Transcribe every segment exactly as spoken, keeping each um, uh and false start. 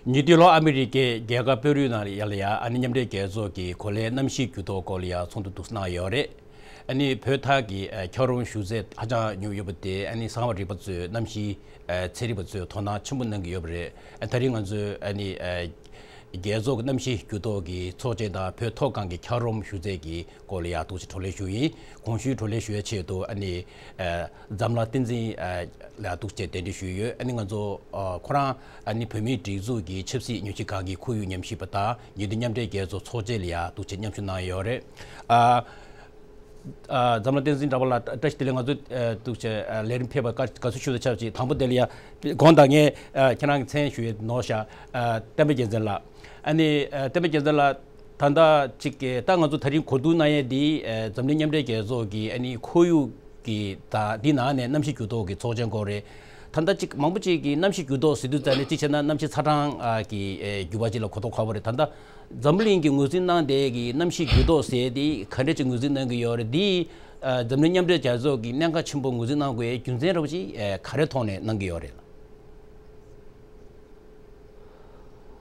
ཉེ་དུས་ལོ་ཨ་མི་རི་ཀའི་རྒྱལ་ཁབ་པེ་རུ་ནང་ལ་ཡ་ལ་ཡ་ཨ་ནི་མཉམ་འབྲེལ་རྒྱལ་ཚོགས་ཀྱི་གོ་ལའི་གནམ་གཤིས་འགྱུར་ལྡོག་སྐོར་ལ་ཡ་ཚོགས་འདུ་འདུག་གནང་ཡོད་རེད། ཨ་ནི་བོད་མཐའ་གི་ཨ་འཁྱགས་རོམ་བཞུ་རྫས་ཧ་ཅང་ཉུང་ཡོད་པ་དེ་ཨ་ནི་གསང་བ་རིག་པ་ཚོས་གནམ་གཤིས་ཨ་ཚན་རིག་པ་ཚོས་དོ་སྣང་ཆེན་པོ་གནང་གི་ཡོད་པ་རེད། ཨ་ད་རིང་ང་ཚོས་ཨ་ནི་ཨ་རྒྱལ་ཚོགས་ཀྱི་གནམ་གཤིས་འགྱུར་ལྡོག་གི་ཚོགས་ཆེན་དང་བོད་མཐོ་སྒང་གི་འཁྱགས་རོམ་བཞུ་རྫས་ཀྱི་སྐོར་ལ་ཡ་འདུག་སེ་བགྲོ་གླེང་ཞུ་ཡིན། གོང་ཞུས་བགྲོ་གླེང་ཞུ་ཡའི་ཆེད་དུ་ཨ་ནི་ཨ་འཛམ་ལྷ་བསྟན་འཛིན་ཨ་ལགས་འདུག་སེ་གདན་འདྲེན་ཞུས་ཡོད། ཨ་ནི་ང་ཚོ་ཨ་ཁོ་རང་ཨ་ནི་བོད་མིའི་སྒྲིག་འཛུགས་ཀྱི་ཆབ་སྲིད་ཉམས་ཞིབ་ཁང་གི་ཁོར་ཡུག་ཉམས་ཞིབ་པ་དང་ཉེ་དུས་མཉམ་འབྲེལ་རྒྱལ་ཚོགས་ཚོགས་ཆེན་ལ་ཡ་འདུག་སེ་མཉམ་ཞུགས་གནང་ཡོད་རེད། ཨ་ཨ་འཛམ་གླིང་བསྟན་འཛིན་གྲགས་པ་ལགས། བཀྲ་ཤིས་བདེ་ལེགས། ང་ཚོ་ཨ་འདུག་སེ་ཨ་ལས་རིམ་ཕེབས་པར་དགའ་བསུ་ཞུ་བ་ཆབས་ཅིག་དང་པོ་དེ་ལ་ཡ་དགོངས་དག་ངས་ཨ་ཁྱེད་རང་གི་མཚན་ཞུ་ཡས་ནོར་ཤག་ཨ་བསྟན་པ་རྒྱལ་མཚན་ལགས། ཨ་ནི་ཨ་བསྟན་པ་རྒྱལ་མཚན་ལགས། ད་ལྟ་ཅིག་གི་ད་ང་ཚོ་ད་རིང་གོ་བསྡུར་གནང་ཡས་འདི་ཨ་འཛམ་གླིང་མཉམ་འབྲེལ་རྒྱལ་ཚོགས་ཀྱི་ཨ་ནི་ཁོར་ཡུག་གི་ད་འདི་ནང་ནས་གནམ་གཤིས་འགྱུར་ལྡོག་གི་ཚོགས་ཆེན་སྐོར་རེད། ད་ལྟ་ཅིག་མང་པོ་ཅིག་གིས་གནམ་གཤིས་འགྱུར་ལྡོག་ཟེར་དུས་ཙམ་ནས་གཅིག་བྱས་ན་གནམ་གཤིས་ཚ་གྲང་ཨ་གི་ཨེ་འགྱུར་བ་ཅིག་ལ་གོ་རྟོགས་འཁོར་བ་རེད། ད་ལྟ་འཛམ་བུ་གླིང་གིས་ངོས་འཛིན་གནང་བསྡད་ཀྱི་གནམ་གཤིས་འགྱུར་ལྡོག་ཟེར་དེ་ག་འདྲ་ཅིག་ངོས་འཛིན་གནང་གི་ཡོད་རེད། འདི་ཨ་འཛམ་གླིང་མཉམ་འབྲེལ་རྒྱལ་ཚོགས་ཀྱིས་གནད་འགག་ཆེན་པོ་ངོས་འཛིན་གནང་དགོས་རྒྱུ་མཚན་འདྲ་བོ་ཅིག་ཨེ་ག་རེ་ཐོག་ནས་གནང་གི་ཡོད་རེད།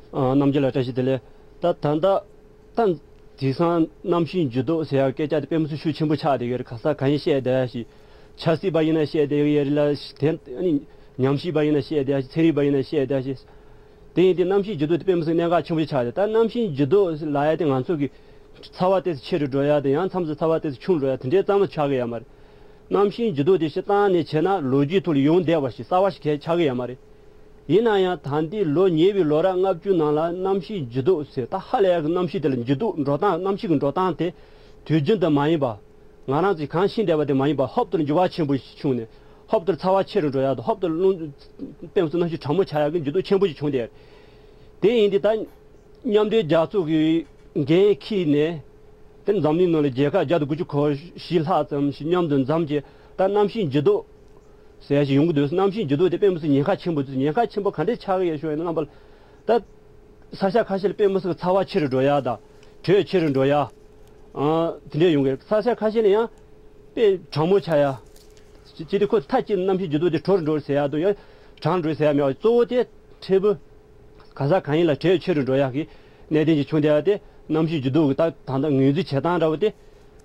ཨ་རྣམ་རྒྱལ་ལགས་བཀྲ་ཤིས་བདེ་ལེགས། ད་ད་ལྟ་ད་དེང་སང་གནམ་གཤིས་འགྱུར་ལྡོག་ཟེར་ཡག་སྐད་ཆ་དེ་དཔེ་མི་སྲིད་ཤུགས་ཆེན་པོ་ཆགས་བསྡད་ཡོད་རེད། ག་ས་ག་ཡིན་བཤད་བསྡད་ཡ་ཞིག་ཆབ་སྲིད་པ་ཡིན་ན་བཤད་བསྡད་ཡོད་རེད་ལ། དེ་ཨ་ནི་ཉམས་ཞིབ་པ་ཡིན་ན་བཤད་བསྡད་ཡ་ཞིག་ཚན་རིག་པ་ཡིན་ན་བཤད་བསྡད་ཡ་ཞིག་དེ་ཡིན་དུས་གནམ་གཤིས་འགྱུར་ལྡོག་དེ་དཔེ་མི་སྲིད་གནད་འགག་ཆེན་པོ་ཆགས་བསྡད། ད་གནམ་གཤིས་འགྱུར་ལྡོག་ལབ་ཡ་དེ་ང་ཚོ་གི་ཚ་བ་ཏོག་ཙམ་ཆེ་རུ་འགྲོ་ཡ་དང་ཡང་མཚམས་སུ་ཚ་བ་ཏོག་ཙམ་ཆུང་རུ་འགྲོ་ཡ་དེ་འདྲའི་ཙམ་ལ་ཆགས་ཀྱི་ཡོད་མ་རེད། གནམ་གཤིས་འགྱུར་ལྡོག་དེ་སྤྱིར་བཏང་ནས་བྱས་ན་ལོ་རྒྱུས་ཐོག་ལ་ཡོང་བསྡད་པ་ཞིག་གསར་བ་ཞིག་གས་ཆགས་ཀྱི་ཡོད་མ་རེད། ཡིན་ན་ཡང་ད་ལྟའི་ལོ་ཉེ་བའི་ལོ་རབས་ལྔ་བཅུ་ནང་ལ་གནམ་གཤིས་འགྱུར་ལྡོག་ཟེར་ད་ཧ་ལས་ཡག་གི་གནམ་གཤིས་དེ་ལ་འགྱུར་ལྡོག་འགྲོ་སྟངས། གནམ་གཤིས་ཀྱི་འགྲོ་སྟངས་དེ་དུས་རྒྱུན་དུ་མ་ཡིན་པ། ང་རང་ཚོས་གང་ཤེས་བསྡད་པ་དེ་མ་ཡིན་པ། ཧོབ་ཏེ་འགྱུར་བ་ཆེན་པོ་ཞིག་བྱུང་ནས་ཧོབ་ཏེ་ཚ་བ་ཆེ་རུ་འགྲོ་ཡག་དང་ཧོབ་ཏེ་རླུང་དཔེ་མཚོན་གནམ་གཤིས་གྲང་མོ་ཆགས་ཡག་གི་འགྱུར་ལྡོག་ཆེན་པོ་ཞིག་བྱུང་སྟེ། དེ་ཡིན་དུས་ད་མཉམ་འབྲེལ་རྒྱལ་ཚོགས་ཀྱི་འགན་འཁྱེར་ནས་དེ་འཛམ་གླིང་ནང་ལ་རྒྱལ་ཁབ་བརྒྱ་དང་དགུ་བཅུ་གོ་བཞི་ལྷག་ཙམ་ཞིག་མཉམ་དུ་འཛོམས་ཀྱིས་ད་གནམ་གཤིས་འགྱུར་ལྡོག་ཟེར་ཡ་ཞིག་ཡོང་གི་འདུག་གནམ་གཤིས་འགྱུར་ལྡོག་དེ་དཔེ་མི་སྲིད་ཉེན་ཁ་ཆེན་པོ་འདུག་ཉེན་ཁ་ཆེན་པོ་ག་འདྲས་ཆགས་ཀྱི་ཡོད་ཞུ་བ་ཡིན་ན། རྣམ་པ་ལ་ད་ས་ཆ་ཁ་ཤས་ལ་དཔེ་མི་སྲིད་ཚ་བ་ཆེ་རུ་འགྲོ་ཡ་དང་དྲོད་ཆེ་རུ་འགྲོ་ཡ། ཨ་དེ་འདྲས་ཡོང་གི་རེད། ས་ཆ་ཁ་ཤས་ལ་ཡང་དཔེ་གྲང་མོ་ཆགས་ཡ། ཅི་སྟེ་ཁོ་མཐའ་གཅིག་གནམ་གཤིས་འགྱུར་ལྡོག་དེ་དྲོ་རུ་འགྲོ་ཟེར་ཡ་དང་ཡང་གྲང་རུ་འགྲོ་ཟེར་ཡ་མེད་པ། གཙོ་བོ་དེ་འཕྲལ་བུ་ག་ས་གང་ཡིན་ལ་དྲོད་ཆེ་རུ་འགྲོ་ཡག་གི་གནད་དོན་ཅིག་བྱུང་བསྡད་ཡ་དེ་གནམ་གཤིས་འགྱུར་ལྡོག་གི་ད་ད་ལྟ་ངོས་འཛིན་བྱེད་སྟངས་འདྲ་བོ་དེ།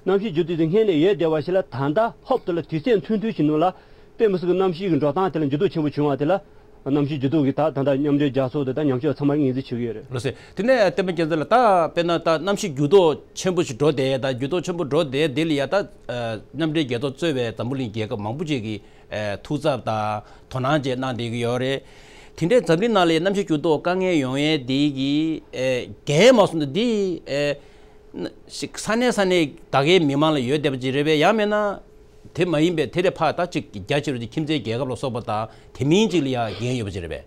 གནམ་གཤིས་འགྱུར་ལྡོག་དེ་སྔོན་ནས་ཡོད་བསྡད་པ་ཞིག་ལ་ད་ལྟ་ཧོབ་ཏེ་ལ་དུས་ཚོད་ཐུང་ཐུང་ཞིག་ནང་ལ་དཔེ་མི་སྲིད་ཀྱི་གནམ་གཤིས་ཀྱི་འགྲོ་སྟངས་དེ་ལ་འགྱུར་ལྡོག་ཆེན་པོ་བྱུང་བ་དེ་ལ་གནམ་གཤིས་འགྱུར་ལྡོག་གི་ད་ད་ལྟ་མཉམ་འབྲེལ་རྒྱལ་ཚོགས་དེ་ད་ཉམས་ཞིབ་པ་ཚང་མ་ངོས་འཛིན་བྱེད་ཀྱི་ཡོད་རེད། ལགས་སོ། དེ་ནས་བསྟན་པ་རྒྱལ་མཚན་ལགས། ད་དཔེར་ན་ད་གནམ་གཤིས་འགྱུར་ལྡོག་ཆེན་པོ་ཞིག་འགྲོ་བསྡད་ད་འགྱུར་ལྡོག་ཆེན་པོ་འགྲོ་བསྡད་དེ་ལ་ཡ་ད་མཉམ་འབྲེལ་རྒྱལ་ཚོགས་གཙོས་པའི་འཛམ་བུ་གླིང་རྒྱལ་ཁབ་མང་པོ་ཅིག་གིས་ཨེ་ཐུགས་འཚབ་དང་དོ་སྣང་བཅས་གནང་བསྡད་ཀྱི་ཡོད་རེད། དེ་འདྲའི་འཛམ་གླིང་ནང་ལ་གནམ་གཤིས་འགྱུར་ལྡོག་དཀའ་ངལ་ཡོང་ཡས་འདི་གི་ཨེ་འགན་མ་སོང་ན་འདི་ཨེ་ན་ཞིག་ས་གནས་ས་གནས་ད་གའི་མི་མང་ལ་ཡོད་བསྡད་པ་ཅིག་རེད་པས། ཡང་མིན་ན་དེ་མ་ཡིན་པའི་དེ་ལས་ཕར་ད་ཅིག་རྒྱ་ཆེ་རུ་ཅིག་ཁྱིམ་མཚེས་རྒྱལ་ཁབ་ལ་སོགས་པ་དང་དེ་མིན་ཅིག་ལ་ཡང་འགན་ཡོད་པ་ཅིག་རེད་པས།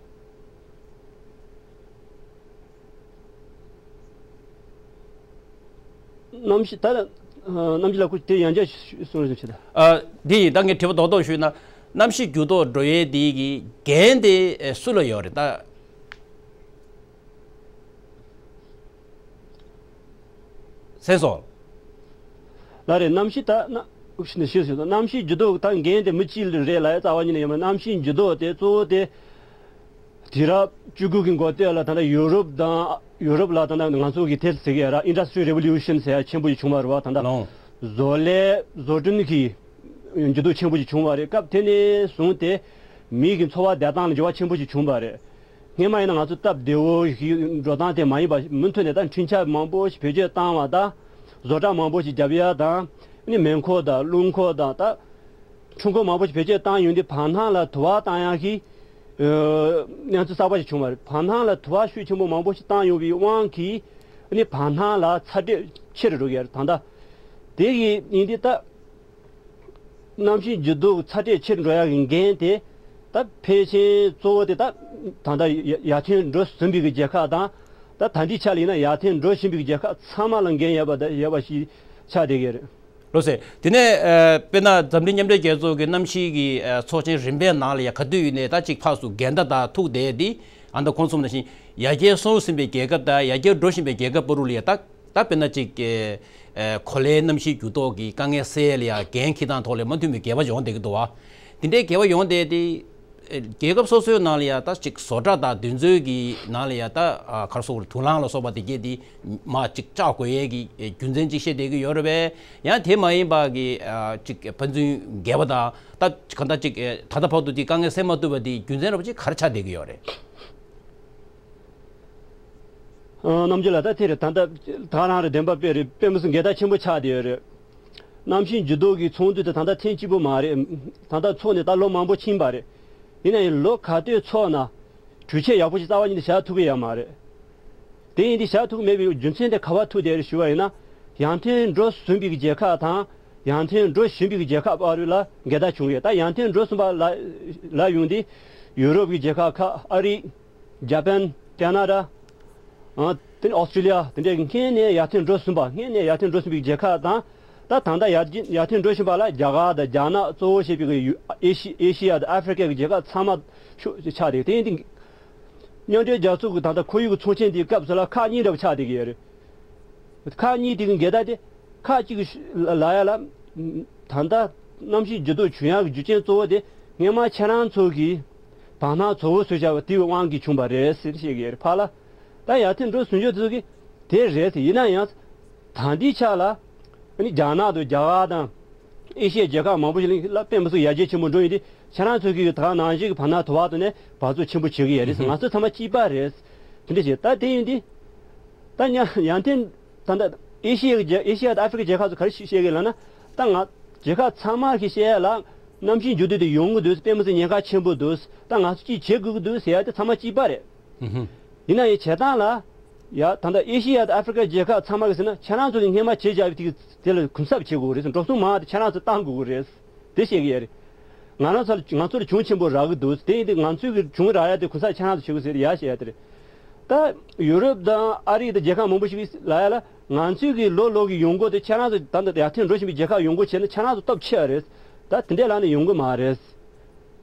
གནམ་གཤིས་ད་ཨ་གནམ་གཤིས་ལ་ཁུ་དེ་ཡང་བསྐྱར་གསུང་རོགས་བྱེད་ད། ཨ་འདི་ཡིན། ད་ངས་དྲི་བ་རྡོག་རྡོག་ཞུས་ན་གནམ་གཤིས་འགྱུར་ལྡོག་འགྲོ་ཡས་འདི་གི་འགན་དེ་ཨེ་སུ་ལ་ཡོད་རེད་ད། སེང་སོ། ལགས་རེད། གནམ་གཤིས་ད་ན་ཞུས་ཞུས་སོང་། གནམ་གཤིས་འགྱུར་ལྡོག་ད་འགན་དེ་མི་གཅིག་ལ་རེད་ལབ་ཡ་རྩ་བ་ཉིད་ནས་ཡོད་མ་རེད། གནམ་གཤིས་འགྱུར་ལྡོག་དེ་གཙོ་བོ་དེ་དུས་རབས་བཅུ་དགུ་གི་འགོ་སྟོད་ལ་ད་ལྟ་ཡུ་རོབ་དང་ཡུ་རོབ་ལ་ད་ལྟ་ང་ཚོ་གི་དེ་ཟེར་གི་ཡ་ར་Industrial Revolution ཟེར་ཡ་ཆེན་པོ་ཞིག་བྱུང་བ་རེད་བ། ད་ལྟ་ལོང་བཟོ་ལས་བཟོ་སྐྲུན་གྱི་འགྱུར་ལྡོག་ཆེན་པོ་ཞིག་བྱུང་བ་རེད། སྐབས་དེ་ནས་བཟུང་སྟེ་མི་གི་འཚོ་བ་བསྡད་སྟངས་ལ་འགྱུར་བ་ཆེན་པོ་ཞིག་བྱུང་བ་རེད། སྔོན་མ་ཡིན་ན་ང་ཚོ་སྟབས་བདེ་བོ་ཞིག་འགྲོ་སྟངས་དེ་མ་ཡིན་པ་མུ་མཐུད་ནས་ད་འཕྲུལ་ཆས་མང་པོ་ཞིག་བེད་སྤྱོད་བཏང་བ་དང་། བཟོ་གྲྭ་མང་པོ་ཞིག་བརྒྱབ་ཡ་དང་། ཨ་ནི་མེ་འཁོར་དང་རླུང་འཁོར་དང་ད་འཕྲུལ་འཁོར་མང་པོ་ཞིག་བེད་སྤྱོད་བཏང་ཡོང་དུས་བར་སྣང་ལ་དུ་བ་བཏང་ཡ་གི་ཨ་གནས་ཚུལ་གསར་པ་ཞིག་བྱུང་བ་རེད། བར་སྣང་ལ་དུ་བ་ཤུགས་ཆེན་པོ་མང་པོ་ཞིག་བཏང་ཡོང་བའི་དབང་གིས་ཨ་ནི་བར་སྣང་ལ་ཚ་དྲོད་ཆེ་རུ་འགྲོ་གི་ཡ་རེད། ད་ལྟ་དེ་གི་ཡིན་དུས་ད། གནམ་གཤིས་འགྱུར་ལྡོག་ཚ་དྲོད་ཆེར་འགྲོ་ཡག་གི་འགན་དེ་ད་ཕལ་ཆེར་གཙོ་བོ་དེ་ད་ད་ལྟ་ཡར་ཐོན་འགྲོ་བཟུང་བའི་གི་རྒྱལ་ཁབ་དང་། ད་ད་ལྟའི་ཆ་ལ་ཡིན་ན་ཡར་ཐོན་འགྲོ་བཞིན་པའི་གི་རྒྱལ་ཁབ་ཚང་མ་ལ་འགན་ཡོད་པ་ད་ཡོད་པ་ཞིག་ཆགས་བསྡད་ཀྱི་རེད། ལགས་སོ། དེ་ནས་ཨ་དཔེར་ན་འཛམ་གླིང་མཉམ་འབྲེལ་རྒྱལ་ཚོགས་ཀྱི་གནམ་གཤིས་ཀྱི་ཨ་ཚོགས་ཆེན་རིམ་པའི་ནང་ལ་ཡ་ག་དུས་ཡིན་ནའི་ད་ཅིག་ཕག་སུ་འགལ་ཟླ་དང་ཐུག་བསྡད་དེ། ཨ་ད་གོང་གསུངས་ནང་བཞིན་ཡར་རྒྱས་སོང་ཟིན་པའི་རྒྱལ་ཁབ་དང་ཡར་རྒྱས་འགྲོ་བཞིན་པའི་རྒྱལ་ཁབ་བར་དུ་ལ་ཡ་ད། ད་དཔེར་ན་ཅིག་ཨེ་གོ་ལའི་གནམ་གཤིས་འགྱུར་ལྡོག་གི་དཀའ་ངལ་སེལ་ཡ་ལ་ཡ་འགན་འཁྱེར་སྟངས་ཐོག་ལ་མ་མཐུན་པའི་འགལ་བ་ཡོང་བསྡད་ཀྱི་འདུག་བ། དེ་འདྲའི་འགལ་བ་ཡོང་བསྡད་དེ་ རྒྱལ་ཁབ་སོ་སོའི་ནང་ལ་ཡ་ད་ཅིག་བཟོ་གྲྭ་དང་དེ་ཚོའི་གི་ནང་ལ་ཡ་ད་ཨ་ག་རེ་ཟེར་དགོས་རེད། དུག་རླངས་ལ་སོགས་པ་དེ་གས་དེ་མར་ཅིག་བཅག་དགོས་ཡས་ཀྱི་རྒྱུ་མཚན་ཅིག་བཤད་བསྡད་ཀྱི་ཡོད་རེད་པས། ཡང་དེ་མ་ཡིན་པ་གི་ཨ་ཅིག་ཕན་ཚུན་འགལ་བ་དང་ད་གང་ལྟར་ཅིག་ད་ལྟ་བར་དུ་དེ་དཀའ་ངལ་སེལ་མ་ཐུབ་པ་དེ་རྒྱུ་མཚན་ར་བ་ཅིག་ག་རེ་ཆགས་བསྡད་ཀྱི་ཡོད་རེད། ཨ། རྣམ་རྒྱལ་ལགས། ད་དེ་རེད། ད་ལྟ་ད་རང་རེད། བདེན་པ་དཔེ་རེད། དཔེ་མི་སྲིད་འགལ་ཟླ་ཆེན་པོ་ཆགས་བསྡད་ཡོད་རེད། གནམ་གཤིས་འགྱུར་ལྡོག་གི་ཚོགས་འདུ་དེ་ད་ལྟ་ཐེངས་གཅིག་པོ་མ་རེད། ད་ལྟ་ཚོགས་ནས་ད་ལོ་མང་པོ་ཕྱིན་པ་རེད། ཡིན་ན་ཡང་ལོ་ག་དུས་ཚོགས་ན་གྲོས་ཆོད་ཡག་པོ་ཞིག་རྩ་བ་ཉིད་ནས་བཞག་ཐུབ་ཀྱི་ཡོད་མ་རེད། དེ་ཡིན་དུས་བཞག་ཐུབ་ཀྱི་མེད་པའི་རྒྱུ་མཚན་དེ་ག་པར་ཐུག་བསྡད་རེད་ཞུ་བ་ཡིན་ན། ཡར་ཐོན་འགྲོ་བཟུང་པའི་རྒྱལ་ཁབ་དང་ཡར་ཐོན་འགྲོ་བཞིན་པའི་རྒྱལ་ཁབ་བར་ལ་འགལ་ཟླ་བྱུང་ཡོད། ད་ཡར་ཐོན་འགྲོ་བཟུང་པ་ལ་ལ་ཡོང་དུས་ཡུ་རོབ་ཀྱི་རྒྱལ་ཁབ་ཁག་ཨ་རི། ཇ་པན། ཀ་ན་ཌ། ཨ། དེ་ནས་ཨོ་སི་ཀྲི་ལི་ཡ། དེ་འདྲའི་སྔོན་ནས་ཡར་ཐོན་འགྲོ་བཟུང་པ། སྔོན་ནས་ཡར་ཐོན་འགྲོ་བཟུང་པའི་རྒྱལ་ཁབ་དང་། ད་ད་ལྟ་ཡར་རྒྱས་ཡར་ཐོན་འགྲོ་བཞིན་པ་ལ་རྒྱ་གར་དང་རྒྱ་ནག་གཙོ་བོ་བྱས་པའི་ཡུ་ཨེ་ཤི་ཨེ་ཤི་ཡ་དང་ཨ་ཧྥི་རི་ཀའི་རྒྱལ་ཁབ་ཚང་མ་ཤོ་ཆགས་བསྡད། དེ་ཡིན་དུས་མཉམ་འབྲེལ་རྒྱལ་ཚོགས་ཀྱི་ད་ལྟ་ཁོར་ཡུག་གི་ཚོགས་ཆེན་དེའི་སྐབས་སུ་ལ་ཁག་གཉིས་འདྲ་བོ་ཆགས་བསྡད་ཀྱི་ཡོད་རེད། ཁག་གཉིས་དེ་གི་འགལ་ཟླ་དེ། ཁག་གཅིག་གི་ཤུ་ལ་ཡ་ལ། ད་ལྟ་གནམ་གཤིས་འགྱུར་ལྡོག་བྱུང་ཡག་གི་རྒྱུ་རྐྱེན་གཙོ་བོ་དེ་སྔོན་མ་ཁྱེད་རང་ཚོ་གིས་བར་སྣང་ཚ་བོ་བཟོས་བཞག་པ་དེའི་དབང་གིས་བྱུང་བ་རེད་ཟེར་བཤད་ཀྱི་ཡོད་རེད། ཕར་ལ་ད་ཡར་ཐོན་འགྲོ་ཟུང་འཇུག་དེ་ཚོ་གིས་དེ་རེད་ཟེར། ཡིན་ན་ཡང་ད་ལྟའི་ཆ་ལ་ཨ་ནི་རྒྱ་ནག་དང་རྒྱ་གར་དང་ཨེ་ཤི་ཡའི་རྒྱལ་ཁབ་མང་པོ་ཞིག་ལ་དཔེ་མི་སྲིད་ཡར་རྒྱས་ཆེན་པོ་འགྲོ་ཡོད་དུས། ཁྱེད་རང་ཚོ་གིས་ད་ག་ནང་བཞིན་གྱི་བར་སྣང་དུ་བ་དུ་ནས་འབབ་ཚུགས་ཆེན་པོ་བྱེད་ཀྱི་ཡོད་རེད་ཟེར། ང་ཚོ་ཚང་མ་གཅིག་པ་རེད། དེ་འདྲ་བྱས། ད་དེ་ཡིན་དུས་ད་ཉ་ཡང་ཐེན་ད་ལྟ་ཨེ་ཤི་ཡའི་རྒྱལ་ཨེ་ཤི་ཡ་དང་ཨ་ཧྥི་རི་ཀའི་རྒྱལ་ཁབ་ཚོ་ག་རེ་ཞིག་བཤད་ཀྱི་ལབ་ན། ད་ང་རྒྱལ་ཁབ་ཚང་མ་གིས་བཤད་ཡ་ལ་གནམ་གཤིས་འགྱུར་ལྡོག་དེ་ཡོང་གི་འདུག་དཔེ་མི་སྲིད་ཉེན་ཁ་ཆེན་པོ་འདུག་ད་ང་ཚོ་གཅིག་བྱེད་དགོས་ཀྱི་འདུག་ཟེར་ཡ་དེ་ཚང་མ་གཅིག་པ་རེད། ཡིན་ན་ཡང་བྱེད་སྟངས་ལ། ཡ་ད་ལྟ་ཨེ་ཤི་ཡ་དང་ཨ་ཧྥི་རི་ཀའི་རྒྱལ་ཁབ་ཚང་མ་གིས་ཟེར་ན། ཁྱེད་རང་ཚོ་གིས་སྔོན་མ་བྱས་བཞག་པའི་དེ་དེ་ལ་གུན་གསབ་བྱེད་དགོས་རེད། འགྲོ་སོང་མང་བ་དེ་ཁྱེད་རང་ཚོ་བཏང་དགོས་ཀྱི་རེད། དེ་བཤད་ཀྱི་ཡོད་རེད། ང་རང་ཚོ་ལ་ང་ཚོ་ལ་གྱོང་ཆེན་པོ་རག་གི་འདུག་དེ་ཡིན་དུས་ང་ཚོས་ཀྱི་གྱོང་རག་ཡ་དེ་གུན་གསབ་ཁྱེད་རང་ཚོ་བྱེད་དགོས་ཟེར་ཡ་བཤད་ཡ་དེ་རེད། ད་ཡུ་རོབ་དང་ཨ་རི་དང་རྒྱལ་ཁབ་མང་པོ་ཞིག་གིས་ལབ་ཡ་ལ། ང་ཚོས་ཀྱི་ལོ་ལོ་གི་ཡོང་སྒོ་དེ་ཁྱེད་རང་ཚོ་ད་ལྟ་ཡར་ཐོན་འགྲོ་བཞིན་པའི་རྒྱལ་ཁབ་ཡོང་སྒོ་བྱས་ན་ཁྱེད་རང་ཚོ་སྟོབས་ཆེ་བ་རེད། ད་དེ་འདྲའི་ལམ་ནས་ཡོང་གི་མ་རེད།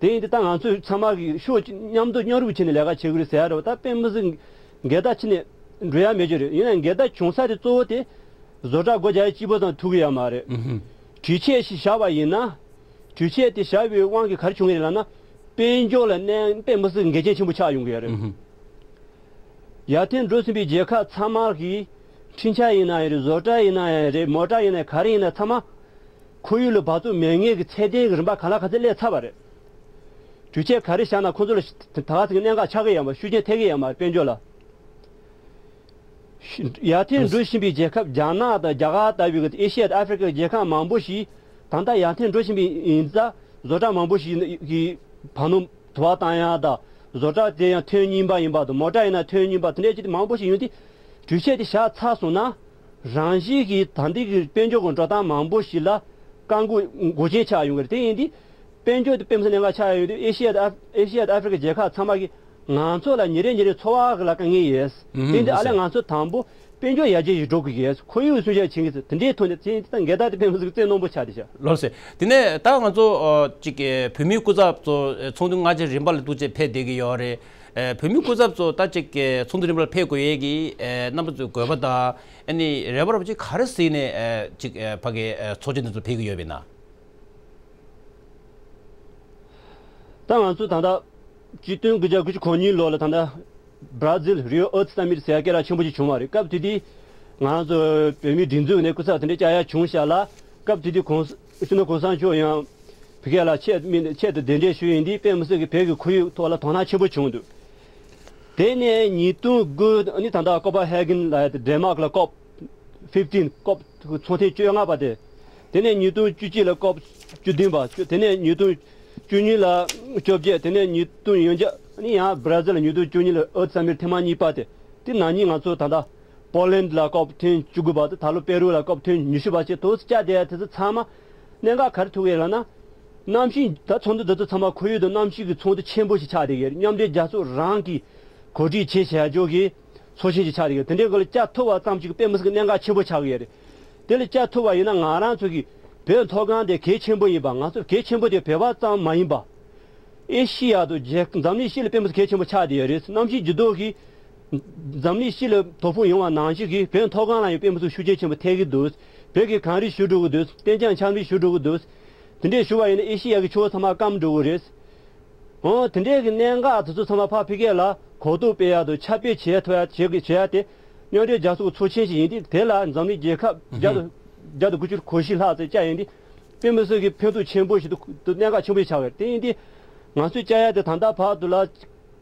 དེ་ཡིན་དུས་ད་ང་ཚོས་ཚང་མ་གི་ཕྱོགས་གཅིག་མཉམ་དུ་མཉམ་རུབ་བྱས་ནས་ལས་ཀ་བྱེད་དགོས་རེད་ཟེར་ཡ་རེད་བ། ད་དཔེ་མི་སྲིད་འགལ་ཟླ་ཕྱི་ནས་འགྲོ་ཡ་མེད་རྒྱུ་རེད། ཡིན་ན་འགལ་ཟླ་བྱུང་ས་དེ་གཙོ་བོ་དེ་བཟོ་གྲྭ་སྒོ་རྒྱག་ཡ་གཅིག་པོ་ཙམ་ཐུག་གི་ཡོད་མ་རེད། གྲོས་ཆོད་ཞིག་བཞག་པ་ཡིན་ན། གྲོས་ཆོད་དེ་བཞག་པའི་དབང་གིས་ག་རེ་བྱུང་གི་རེད་ལབ་ན། དཔལ་འབྱོར་ལ་གནོད་དཔེ་མི་སྲིད་འགལ་རྐྱེན་ཆེན་པོ་ཆགས་ཡོང་གི་ཡོད་རེད། ཡར་ཐོན་འགྲོ་བཞིན་པའི་རྒྱལ་ཁབ་ཚང་མ་གིས་འཕྲིན་ཆས་ཡིན་ན་ཡང་རེད། བཟོ་གྲྭ་ཡིན་ན་ཡང་རེད། མོ་ཊ་ཡིན་ན་ག་རེ་ཡིན་ན་ཚང་མ་ཁོར་ཡུག་ལ་འབབ་ཚུགས་མེད་ངེས་ཀྱི་ཚད་ལྡན་གྱི་རིམ་པ་གང་ལ་གང་འཚམ་སླེབས་ཚར་བ་རེད། གྲོས་ཆོད་ག་རེ་བཞག་ན་ཁོང་ཚོ་ལ་ད་ག་ཚོད་ཀྱི་གནད་འགག་ཆགས་ཀྱི་ཡོད་མ་རེད། ཤུགས་རྐྱེན་ཐེབས་ཀྱི་ཡོད་མ་རེད། དཔལ་འབྱོར་ལ། ཡར་ཐོན་འགྲོ་བཞིན་པའི་རྒྱལ་ཁབ་རྒྱ་ནག་དང་རྒྱ་གར་ལྟ་བུའི་ཨེ་ཤི་ཡ་དང་ཨ་ཧྥི་རི་ཀའི་རྒྱལ་ཁབ་མང་པོ་ཞིག་ད་ལྟ་ཡར་ཐོན་འགྲོ་བཞིན་པའི་ཡིན་ཙང་བཟོ་གྲྭ་མང་པོ་ཞིག་གི་བར་སྣང་དུ་བ་བཏང་ཡ་དང་། བཟོ་གྲྭ་དེ་ཡང་ཐོན་རྙིང་པ་ཡིན་པ་དང་། མོ་ཊ་ཡིན་ན་ཐོན་རྙིང་པ། དེ་འདྲའི་ཅིག་མང་པོ་ཞིག་ཡོང་དུས་གྲོས་ཆོད་དེ་བཞག་ཚར་སོང་ན། རང་བཞིན་གྱིས་ད་ལྟའི་གི་དཔལ་འབྱོར་གྱི་འགྲོ་སྟངས་མང་པོ་ཞིག་ལ་བཀག་འགོག་འགོག་རྐྱེན་ཆགས་ཡོང་གི་རེད། དེ་ཡིན་དུས་དཔལ་འབྱོར་དེ་དཔེ་མི་སྲིད་གནད་འགག་ཆགས་ཡོང་དུས་ཨེ་ཤི་ཡ་དང་ཨ་ཨེ་ཤི་ཡ་དང་ཨ་ཧྥི་རི་ཀའི་རྒྱལ་ཁབ་ཚང་མ་གིས་ང་ཚོ་ལ་ཉིན་རེ་ཉིན་རེ་འཚོ་བ་གི་ལ་དཀའ་ངལ་ཡོད། དེ་ཡིན་དུས་ཨ་ལས་ང་ཚོ་དང་པོ་དཔལ་འབྱོར་ཡར་རྒྱས་ཡོང་འགྲོ་དགོས་ཀྱི་ཡོད། ཁོར་ཡུག་སྲུང་སྐྱོབ་བྱེད་ཀྱི་ཡོད། དེ་འདྲའི་ཐོག་ནས་དེ་ཡིན་དུས་ད་འགལ་ཟླ་དེ་དཔེ་མི་སྲིད་རྩེ་རྣོན་པོ་ཆགས་བསྡད་ཤག་ལགས་སོ། དེ་ནས་ད་ང་ཚོ་ཨ་ཅིག་གི་བོད་མིའི་སྐུ་ཚབ་ཚོ་ཚོགས་འདུ་སྔ་རྗེས་རིམ་པ་ལ་འདུག་སེ་ཕེབས་བསྡད་ཀྱི་ཡོད་རེད། ཨ་བོད་མིའི་སྐུ་ཚབ་ཚོ་ད་ཅིག་གི་ཚོགས་འདུ་རིམ་པ་ལ་ཕེབས་དགོས་ཡས་ཀྱི་ཨ་རྣམ་པ་ཚོའི་དགོས་པ་དང་། ཨ་ནི་རེ་བ་རེ་བ་ཅིག་ག་རེ་གཟིགས་ནས་ཨ་ཅིག་ཨ་ཕ་གི་ཨ་ཚོགས་ཆེན་འདི་ཚོ་ཕེབས་ཀྱི་ཡོད་པས་ན། ད་ང་ཚོ་ད་ལྟ་གཅིག་སྟོང་དགུ་བརྒྱ་དགུ་བཅུ་གོ་གཉིས་ལོ་ལ་ད་ལྟ་Brazil Rio Earth Summit ཟེར་ཡ་སྐད་གྲགས་ཆེན་པོ་ཞིག་བྱུང་བ་རེད། སྐབས་དེ་དུས་ང་རང་ཚོ་བོད་མིའི་སྒྲིག་འཛུགས་ནས་སྐུ་ཚབ་དེ་འདྲ་བཅར་ཡ་བྱུང་ཤག་ལ། སྐབས་དེ་དུས་གོང་ས་སྤྱི་ནོར་གོང་ས་མཆོག་ཡང་བོད་སྐད་ལ་ཆེད་དམིགས་ནས་ཆེད་དུ་གདན་འདྲེན་ཞུས་ཡིན་དུས་དཔེ་མི་སྲིད་ཀྱི་བོད་ཀྱི་ཁོར་ཡུག་ཐོག་ལ་དོ་སྣང་ཆེན་པོ་བྱུང་འདུག་དེ་ནས་ཉིས་སྟོང་དགུ་ནི་ད་ལྟ་ཀོ་པ་ཧེ་གྷན་ལ་ཡ་དེ་ཌེན་མཱག་ལ་ཀོབ་ཕིབ་ཊིན། ཀོབ་ཚོགས་ཐེངས་བཅོ་ལྔ་པ་དེ། དེ་ནས་ཉིས་སྟོང་བཅུ་གཅིག་ལ་ཀོབ་བཅུ་བདུན་པ། དེ་ནས་ཉིས་སྟོང་བཅུ་གཉིས་ལ་བཅོ་བརྒྱད། དེ་ནས་ཉིས་སྟོང་ཡང་བསྐྱར་ནི་ཡང་Brazil ལ་ཉིས་སྟོང་བཅུ་གཉིས་ལ་Earth Summit ཐེངས་མ་གཉིས་པ་དེ། དེ་ནང་ཉིད་ང་ཚོ་ད་ལྟ་Poland ལ་ཀོབ་ཐེངས་བཅུ་དགུ་པ་དང་། ད་ལོ་པེ་རུ་ལ་ཀོབ་ཐེངས་ཉི་ཤུ་པ་བཅས་ཐོག་བཅར་བསྡད་ཡ་དེ་ཚོ་ཚང་མ་གནད་འགག་ག་རེ་ཐུག་ཡོད་ལབ་ན། གནམ་གཤིས་ད་ཚོགས་འདུ་འདི་ཚོ་ཚང་མ་ཁོར་ཡུག་དང་གནམ་གཤིས་ཀྱི་ཚོགས་འདུ་ཆེན་པོ་ཞིག་ཆགས་བསྡད་ཡོད་རེད། མཉམ་འབྲེལ་རྒྱལ་ཚོགས་རང་གིས་གོ་སྒྲིག་བྱས་བྱས་འཇོག་གི་ཚོགས་ཆེན་ཞིག་ཆགས་བསྡད་ཡོད། དེ་འདྲའི་སྐོར་ལ་བཅར་ཐུབ་པ་ཙམ་ཞིག་དཔེ་མི་སྲིད་ཀྱི་གནད་འགག་ཆེན་པོ་ཆགས་ཀྱི་ཡོད་རེད། དེ་ལ་བཅར་ཐུབ་པ་ཡིན་ན་ང་རང་ཚོ་གི་བོད་མཐོ་སྒང་དེ་གལ་ཆེན་པོ་ཡིན་པ། ང་ཚོ་གལ་ཆེན་པོ་དེ་བོད་པ་ཙམ་མ་ཡིན་པ། ཨེ་ཤི་ཡ་དང་རྒྱལ་འཛམ་གླིང་སྤྱི་ལ་དཔེ་མི་སྲིད་གལ་ཆེན་པོ་ཆགས་བསྡད་ཡོད་རེད། གནམ་གཤིས་འགྱུར་ལྡོག་གིས་འཛམ་གླིང་སྤྱི་ལ་དོ་ཕོག་ཡོང་བ་ནང་བཞིན་གྱི་བོད་མཐོ་སྒང་ལ་ཡང་དཔེ་མི་སྲིད་ཤུགས་རྐྱེན་ཆེན་པོ་ཐེབས་ཀྱི་འདུག་བོད་ཀྱི་གངས་རི་ཞུ་འགྲོ་གི་འདུག་གཏན་འཇགས་ཆམ་རི་ཞུ་འགྲོ་གི་འདུག་དེ་འདྲས་ཞུ་བ་ཡིན་ན་ཨེ་ཤི་ཡ་གི་ཕྱོགས་ཚང་མ་སྐམ་འགྲོ་གི་རེད། འོ་དེ་འདྲའི་གི་གནད་འགག་དེ་ཚོ་ཚང་མ་ཕར་ཕ་གིར་ལ་གོ་རྟོགས་སྤེལ་ཡག་དང་ཁྱབ་སྤེལ་བྱེད་ཐུབ་ཡག་བྱེད་དགོས་བྱེད་ཡག་དེ་མཉམ་འབྲེལ་རྒྱལ་ཚོགས་ཀྱི་ཚོགས་ཆེན་ཞིག་ཡིན་དུས། དེ་ལ་འཛམ་གླིང་རྒྱལ་ཁབ་བརྒྱ་དང་བརྒྱ་དང་དགུ་བཅུ་གོ་བཞི་ལྷག་ཙམ་བཅར་ཡོང་དུས། དཔེ་མི་སྲིད་ཀྱི་ཕན་ཐོགས་ཆེན་པོ་ཞིག་ཏུ་གནད་འགག་ཆེན་པོ་ཞིག་ཆགས་ཡོད་རེད། དེ་ཡིན་དུས་ང་ཚོས་བཅར་ཡག་དེ་ད་ལྟ་བར་དུ་ལ་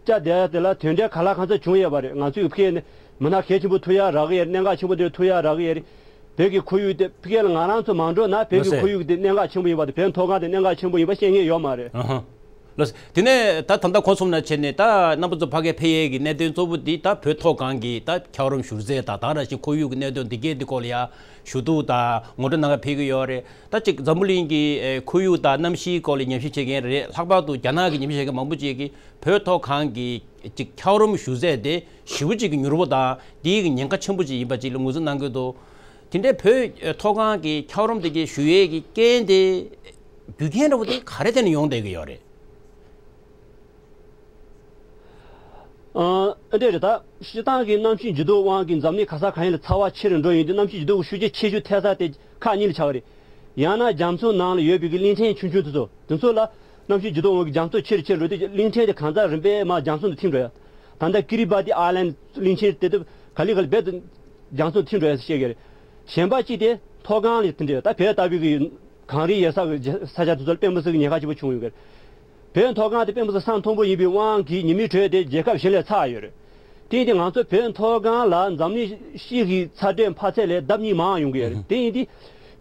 བཅར་བསྡད་ཡག་དེ་ལ་དོན་འབྲས་ག་ལ་གང་འཚམ་བྱུང་ཡོད་པ་རེད། ང་ཚོས་ཕ་གིར་ནས་མི་སྣ་གལ་ཆེན་པོ་ཐུག་ཡག་རག་གི་ཡོད་རེད། གནད་འགག་ཆེན་པོ་དེ་ཐུག་ཡག་རག་གི་ཡོད་རེད། བོད་ཀྱི་ཁོར་ཡུག་དེ་ཕ་གིར་ལ་ང་རང་ཚོ་མ་འགྲོ་ན་བོད་ཀྱི་ལགས་སེ། ཁོར་ཡུག་དེ་གནད་འགག་ཆེན་པོ་ཡིན་པ་དང་། བོད་མཐོ་སྒང་དེ་གནད་འགག་ཆེན་པོ་ཡིན་པ་བཤད་མཁན་ཡོད་མ་རེད། ཨ་ཧ། ལགས་སེ། དེ་ནས་ད་ད་ལྟ་གོང་གསུམ་ནང་བྱས་ནས་ད་རྣམ་པ་ཚོ་ཕ་གིར་ཕེབས་ཡས་ཀྱི་གནད་དོན་གཙོ་བོ་འདི་ད་བོད་མཐོ་སྒང་གི་ད་འཁྱགས་རོམ་བཞུར་རྫས་དང་། ད་ག་ནང་བཞིན་ཁོར་ཡུག་གི་གནད་དོན་འདི་གས་འདི་སྐོར་ལ་ཡ་ཞུ་གཏུག་དང་ངོ་སྤྲོད་གནང་ག་ཕེབས་ཀྱི་ཡོད་རེད། ད་ཅིག་འཛམ་བུ་གླིང་གི་ཨེ་ཁོར་ཡུག་དང་གནམ་གཤིས་སྐོར་ལ་ཉམས་ཞིབ་བྱེད་མཁན་རེད། ལྷག་པར་དུ་རྒྱ་ནག་གི་ཉམས་ཞིབ་བྱེད་མཁན་མང་པོ་ཅིག་གིས་བོད་མཐོ་སྒང་གི་ཅིག་འཁྱགས་རོམ་བཞུར་རྫས་དེ་ཞེ་པོ་ཅིག་གི་མྱུར་པོ་དང་དེའི་གི་ཉེན་ཁ་ཆེན་པོ་ཅིག་ཡིན་པ་ཅིག་ལ་ངོས་འཛིན་གནང་གི་འདུག་དེ་འདྲའི་བོད་མཐོ་སྒང་གི་འཁྱགས་རོམ་དེ་གའི་བཞུར་ཡས་ཀྱི་རྐྱེན་དེ། རྒྱུ་རྐྱེན་འདྲ་བོ་དེ་ག་རེ་ཐད་ནས་ཡོང་བསྡད་ཀྱི་ཡོད་རེད། ཨ་འདྲ་རེད། ད་སྤྱིར་བཏང་གི་གནམ་གཤིས་འགྱུར་ལྡོག་དབང་གིས་འཛམ་གླིང་ག་ས་ག་ཡིན་ལ་ཚ་བ་ཆེ་རུ་འགྲོ་ཡོང་དུས། གནམ་གཤིས་འགྱུར་ལྡོག་གི་ཤུགས་རྐྱེན་ཆེ་ཤོས་ཐེབས་ས་དེ་ཁག་གཉིས་ལ་ཆགས་པ་རེད། ཡང་ན་རྒྱ་མཚོ་ནང་ལ་ཡོད་པའི་གི་གླིང་ཕྲན་ཆུང་ཆུང་དེ་ཚོ། དེ་ཚོ་ལ་གནམ་གཤིས་འགྱུར་ལྡོག་འོག་གི་རྒྱ་མཚོ་ཆེ་རུ་ཆེ་རུ་འགྲོ་དུས་གླིང་ཕྲན་དེ་གང་ཟག་རིམ་པས་མར་རྒྱ་མཚོ་ནང་ཐིམ་འགྲོ་ཡ། ད་ལྟ་ཀི་རི་བ་ཏི་ཨའི་ལན་གླིང་ཕྲན་དེ་དུ་ག་ལེ་ག་ལེ་རྦད་དེ་རྒྱ་མཚོ་ནང་ཐིམ་འགྲོ་ཡ་ཟེར་བཤད་ཀྱི་རེད། གཞན་པ་གཅིག་དེ་མཐོ་སྒང་ལ་དེ་འདྲ། ད་བོད་ལྟ་བུའི་གི་གངས་རི་ཡོད་ས་གི་ས་ཆ་དེ་ཚོ་ལ་དཔེ་མི་སྲིད་གི་ཉེན་ཁ་ཆེན་པོ་བྱུང་ཡོད་ཀྱི་རེད། བོད་མཐོ་སྒང་དེ་དཔེ་མི་སྲིད་ས་མཐོན་པོ་ཡིན་པའི་དབང་གིས་ཉི་མའི་དྲོད་དེ་རྒྱལ་ཁབ་གཞན་ལས་ཚ་ཡོད་རེད། དེ་ཡིན་དུས་ང་ཚོ་བོད་མཐོ་སྒང་ལ་འཛམ་གླིང་སྤྱི་གི་ཚ་དྲོད་འཕར་ཚད་ལས་ལྡབ་གཉིས་མང་ཡོང་གི་ཡོད་རེད། དེ་ཡིན་དུས་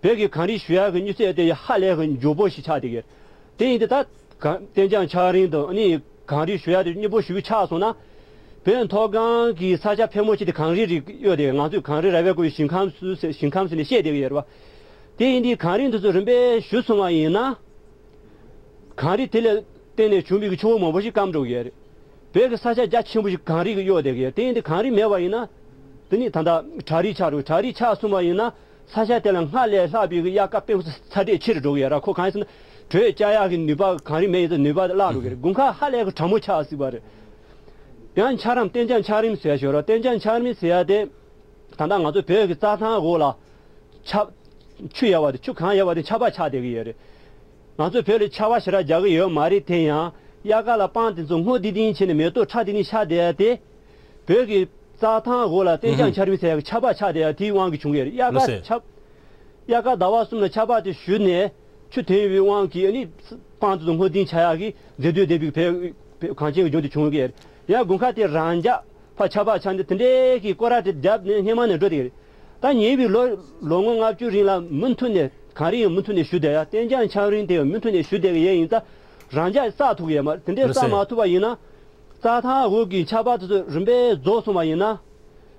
བོད་ཀྱི་གངས་རི་བཞུར་ཡག་གི་མྱུར་ཚད་དེ་ཧ་ལས་གི་མགྱོགས་པོ་ཞིག་ཆགས་བསྡད་ཀྱི་ཡོད་རེད། དེ་ཡིན་དུས་ད་གངས་ཏན་འཇགས་འཁྱགས་རོམ་དང་ཨ་ནི་གངས་རི་བཞུར་ཡག་དེ་མྱུར་པོ་ཞེ་པོ་ཆགས་སོང་ན། བོད་མཐོ་སྒང་གི་ས་ཆ་ཕལ་མོ་ཆེ་དེ་གངས་རི་རིགས་ཡོད་དེ། ང་ཚོས་གངས་རི་ར་བས་བསྐོར་བའི་ཞིང་ཁམས་སུ་ཟེར་ཞིང་ཁམས་ཟེར་ནས་བཤད་བསྡད་ཀྱི་ཡོད་རེད་པ། དེ་ཡིན་དུས་གངས་རི་འདི་ཚོ་རིམ་པས་བཞུ་སོང་བ་ཡིན་ན། གངས་རི་དེ་ལ་བརྟེན་ནས་བྱུང་བའི་གི་ཆུ་བོ་མང་པོ་ཞིག་སྐམ་འགྲོ་གི་ཡོད་རེད། བོད་ཀྱི་ས་ཆ་རྒྱ་ཆེན་པོ་ཞིག་གངས་རི་གིས་གཡོགས་བསྡད་ཀྱི་ཡོད་རེད། དེ་ཡིན་དུས་གངས་རི་མེད་པ་ཡིན་ན། དེ་ནི་ད་ལྟ་བྲག་རི་ཆགས་འགྲོ། བྲག་རི་ཆགས་སོང་བ་ཡིན་ན། ས་ཆ་དེ་ལ་སྔར་ལས་ལྷག་པའི་གི་དབྱར་ཁ་དཔེ་མི་སྲིད་ཚ་དྲོད་ཆེ་རུ་འགྲོ་གི་ཡོད་རེད། ཁོ་གང་ཡིན་ཟེར་ན། དྲོད་བསྐྱལ་ཡག་གི་ནུས་པ་གངས་རི་མེད་ཡིན་ཙང་ནུས་པ་དེ་བརླག་འགྲོ་གི་རེད། དགུན་ཁ་ཧ་ལས་གི་གྲང་མོ་ཆགས་སྲིད་པ་རེད། ཡང་འཁྱགས་རོམ་ཏན་འཇགས་འཁྱགས་རོམ་ཟེར་ཡ་ཞིག་ཡོད་རེད། ཏན་འཇགས་འཁྱགས་རོམ་ཟེར་ཡ་དེ། ད་ལྟ་ང་ཚོ་བོད་ཀྱི་རྩྭ་ཐང་འོག་ལ་ཆར་ཆུ་ཡལ་བ་དེ། ཆུ་གང་ཡལ་བ་དེ་ཆར་པ་ཆགས་བསྡད་ཀྱི་ཡོད་རེད། ང་ཚོ་བོད་ལ་ཆར་པ་ཞེ་དྲག་རྒྱག་གི་ཡོད་མ་རེད། དེ་ཡང་དབྱར་ཁ་ལ་སྤང་དེ་ཚོ་སྔོ་ལྡིང་ལྡིང་བྱས་ནས་མེ་ཏོག་ཁྲ་ལྡིང་ལྡིང་ཤར་བསྡད་ཡ་དེ། བོད་ཀྱི་རྩྭ་ཐང་འོག་ལ་ཏན་འཇགས་འཁྱགས་རོམ་ཟེར་ཡ་གི་ཆར་པ་ཆགས་བསྡད་ཡ་དེའི་དབང་གིས་བྱུང་གི་ཡོད་རེད། དབྱར་ལགས་སེ། ཁ་ཆར་དབྱར་ཁ་ཟླ་བ་གསུམ་ལ་ཆར་པ་དེ་བཞུར་ནས་ཆུ་ཐོན་པའི་དབང་གིས་ཨ་ནི་སྤང་དེ་ཚོ་སྔོ་ལྡིང་ཆགས་ཡག་གི་མཛེས་སྡུག་ལྡན་པའི་བོད་བོད་གངས་ཅན་གྱི་ལྗོངས་དེ་བྱུང་གི་ཡོད་རེད། ཡང་དགུན་ཁ་དེ་རང་འཇགས་ཕར་ཆར་པ་ཆགས་ནས་དེ་འདྲའི་གི་སྐོར་ར་དེ་བརྒྱབ་ནས་སྔོན་མ་ནས་འགྲོ་བསྡད་ཀྱི་རེད། ད་ཉེ་བའི་ལོ་ལོ་ངོ་ལྔ་བཅུ་རིང་ལ་མུ་མཐུད་ནས་གངས་རི་ཡང་མུ་མཐུད་ནས་བཞུར་བསྡད་ཡ། ཏན་འཇགས་འཁྱགས་རོམ་དེ་ཡང་མུ་མཐུད་ནས་བཞུར་བསྡད་ཀྱི་ཡོད་ཡིན་ཙང་། རང་འཇགས་བསགས་ཐུབ་ཀྱི་ཡོད་མ་རེད། དེ་འདྲའི་བསགས་མ་ཐུབ་པ་ཡིན་ན། རྩྭ་ཐང་འོག་གི་ཆར་པ་དེ་ཚོ་རིམ་པས་རྫོགས་སོང་བ་ཡིན་ན།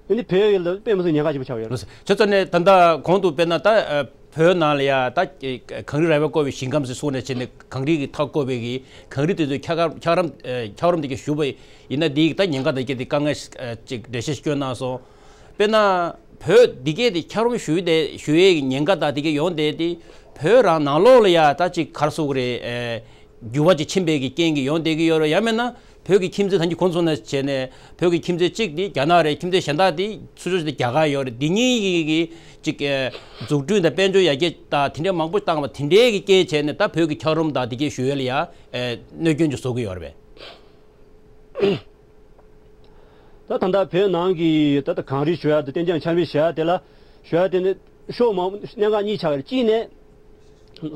ཨ་ནི་བོད་ཡུལ་ལ་དཔེ་མི་སྲིད་ཉེན་ཁ་ཆེན་པོ་ཆགས་ཡོད་རེད། ཁྱེད་ཚོ་ནས་ད་ལྟ་གོང་དུ་དཔེར་ན་ད་ཨ་བོད་ནང་ལ་ཡ་ད་གངས་རི་ར་བས་བསྐོར་བའི་ཞིང་ཁམས་ཟེར་གསུངས་ནས་བྱས་ནས་གངས་རི་གི་མཐའ་བསྐོར་བའི་གི་གངས་རི་དེ་ཚོའི་འཁྱགས་རོམ་འཁྱགས་རོམ་ཨ་འཁྱགས་རོམ་དེ་གའི་བཞུར་བ་ཡིན་ན། དེའི་ད་ཉེན་ཁ་དང་བཅས་ཏེ་དཀའ་ངལ་ཨ་ཅིག་འགྲེལ་བཤད་སྐྱོན་གནང་སོང་། དཔེར་ན་བོད་འདི་གའི་དེ་འཁྱགས་རོམ་བཞུར་དེ་བཞུར་ཡས་ཀྱི་ཉེན་ཁ་དང་དེ་གའི་ཡོང་བསྡད་དེ། བོད་རང་ནང་ལོགས་ལ་ཡ་ད་ཅིག་ག་རེ་ཟེར་དགོས་རེད། ཨ་འགྱུར་བ་ཅིག་ཕྱིན་པའི་གི་རྐྱེན་གྱིས་ཡོང་བསྡད་ཀྱི་ཡོད་རེད། ཡང་མིན་ན་བོད་ཀྱི་ཁྱིམ་མཚེས་ད་གིན་གོང་གསུངས་ནང་བྱས་ནས་བོད་ཀྱི་ཁྱིམ་མཚེས་གཅིག་དེ་རྒྱ་ནག་རེད། ཁྱིམ་མཚེས་གཞན་དག་དེ་ཚུར་ཕྱོགས་དེ་རྒྱ་གར་ཡོད་རེད། འདི་གཉིས་ཀྱི་གི་ཅིག་ཨ་འཛུགས་སྐྲུན་དང་དཔལ་འབྱོར་ཡར་རྒྱས་དང་དེ་འདྲའི་མང་པོ་བཏང་བ་དེ་འདྲའི་གི་རྐྱེན་བྱས་ནས་ད་བོད་ཀྱི་འཁྱགས་རོམ་དང་དེ་གའི་བཞུར་ཡས་ལ་ཡ་ཨ་གནོད་སྐྱོན་ཅིག་བཟོ་གི་ཡོད་རེད་པས། ད་ད་ལྟ་བོད་ནང་གི་ད་ལྟ་གངས་རི་བཞུར་ཡ་དང་ཏན་འཇགས་འཁྱགས་རོམ་བཞུར་ཡ་དེ་ལ་བཞུར་ཡ་དེ་ནི་ཕྱོགས་མང་གནད་འགག་གཉིས་ཆགས་ཡོད་རེད། གཅིག་ནས་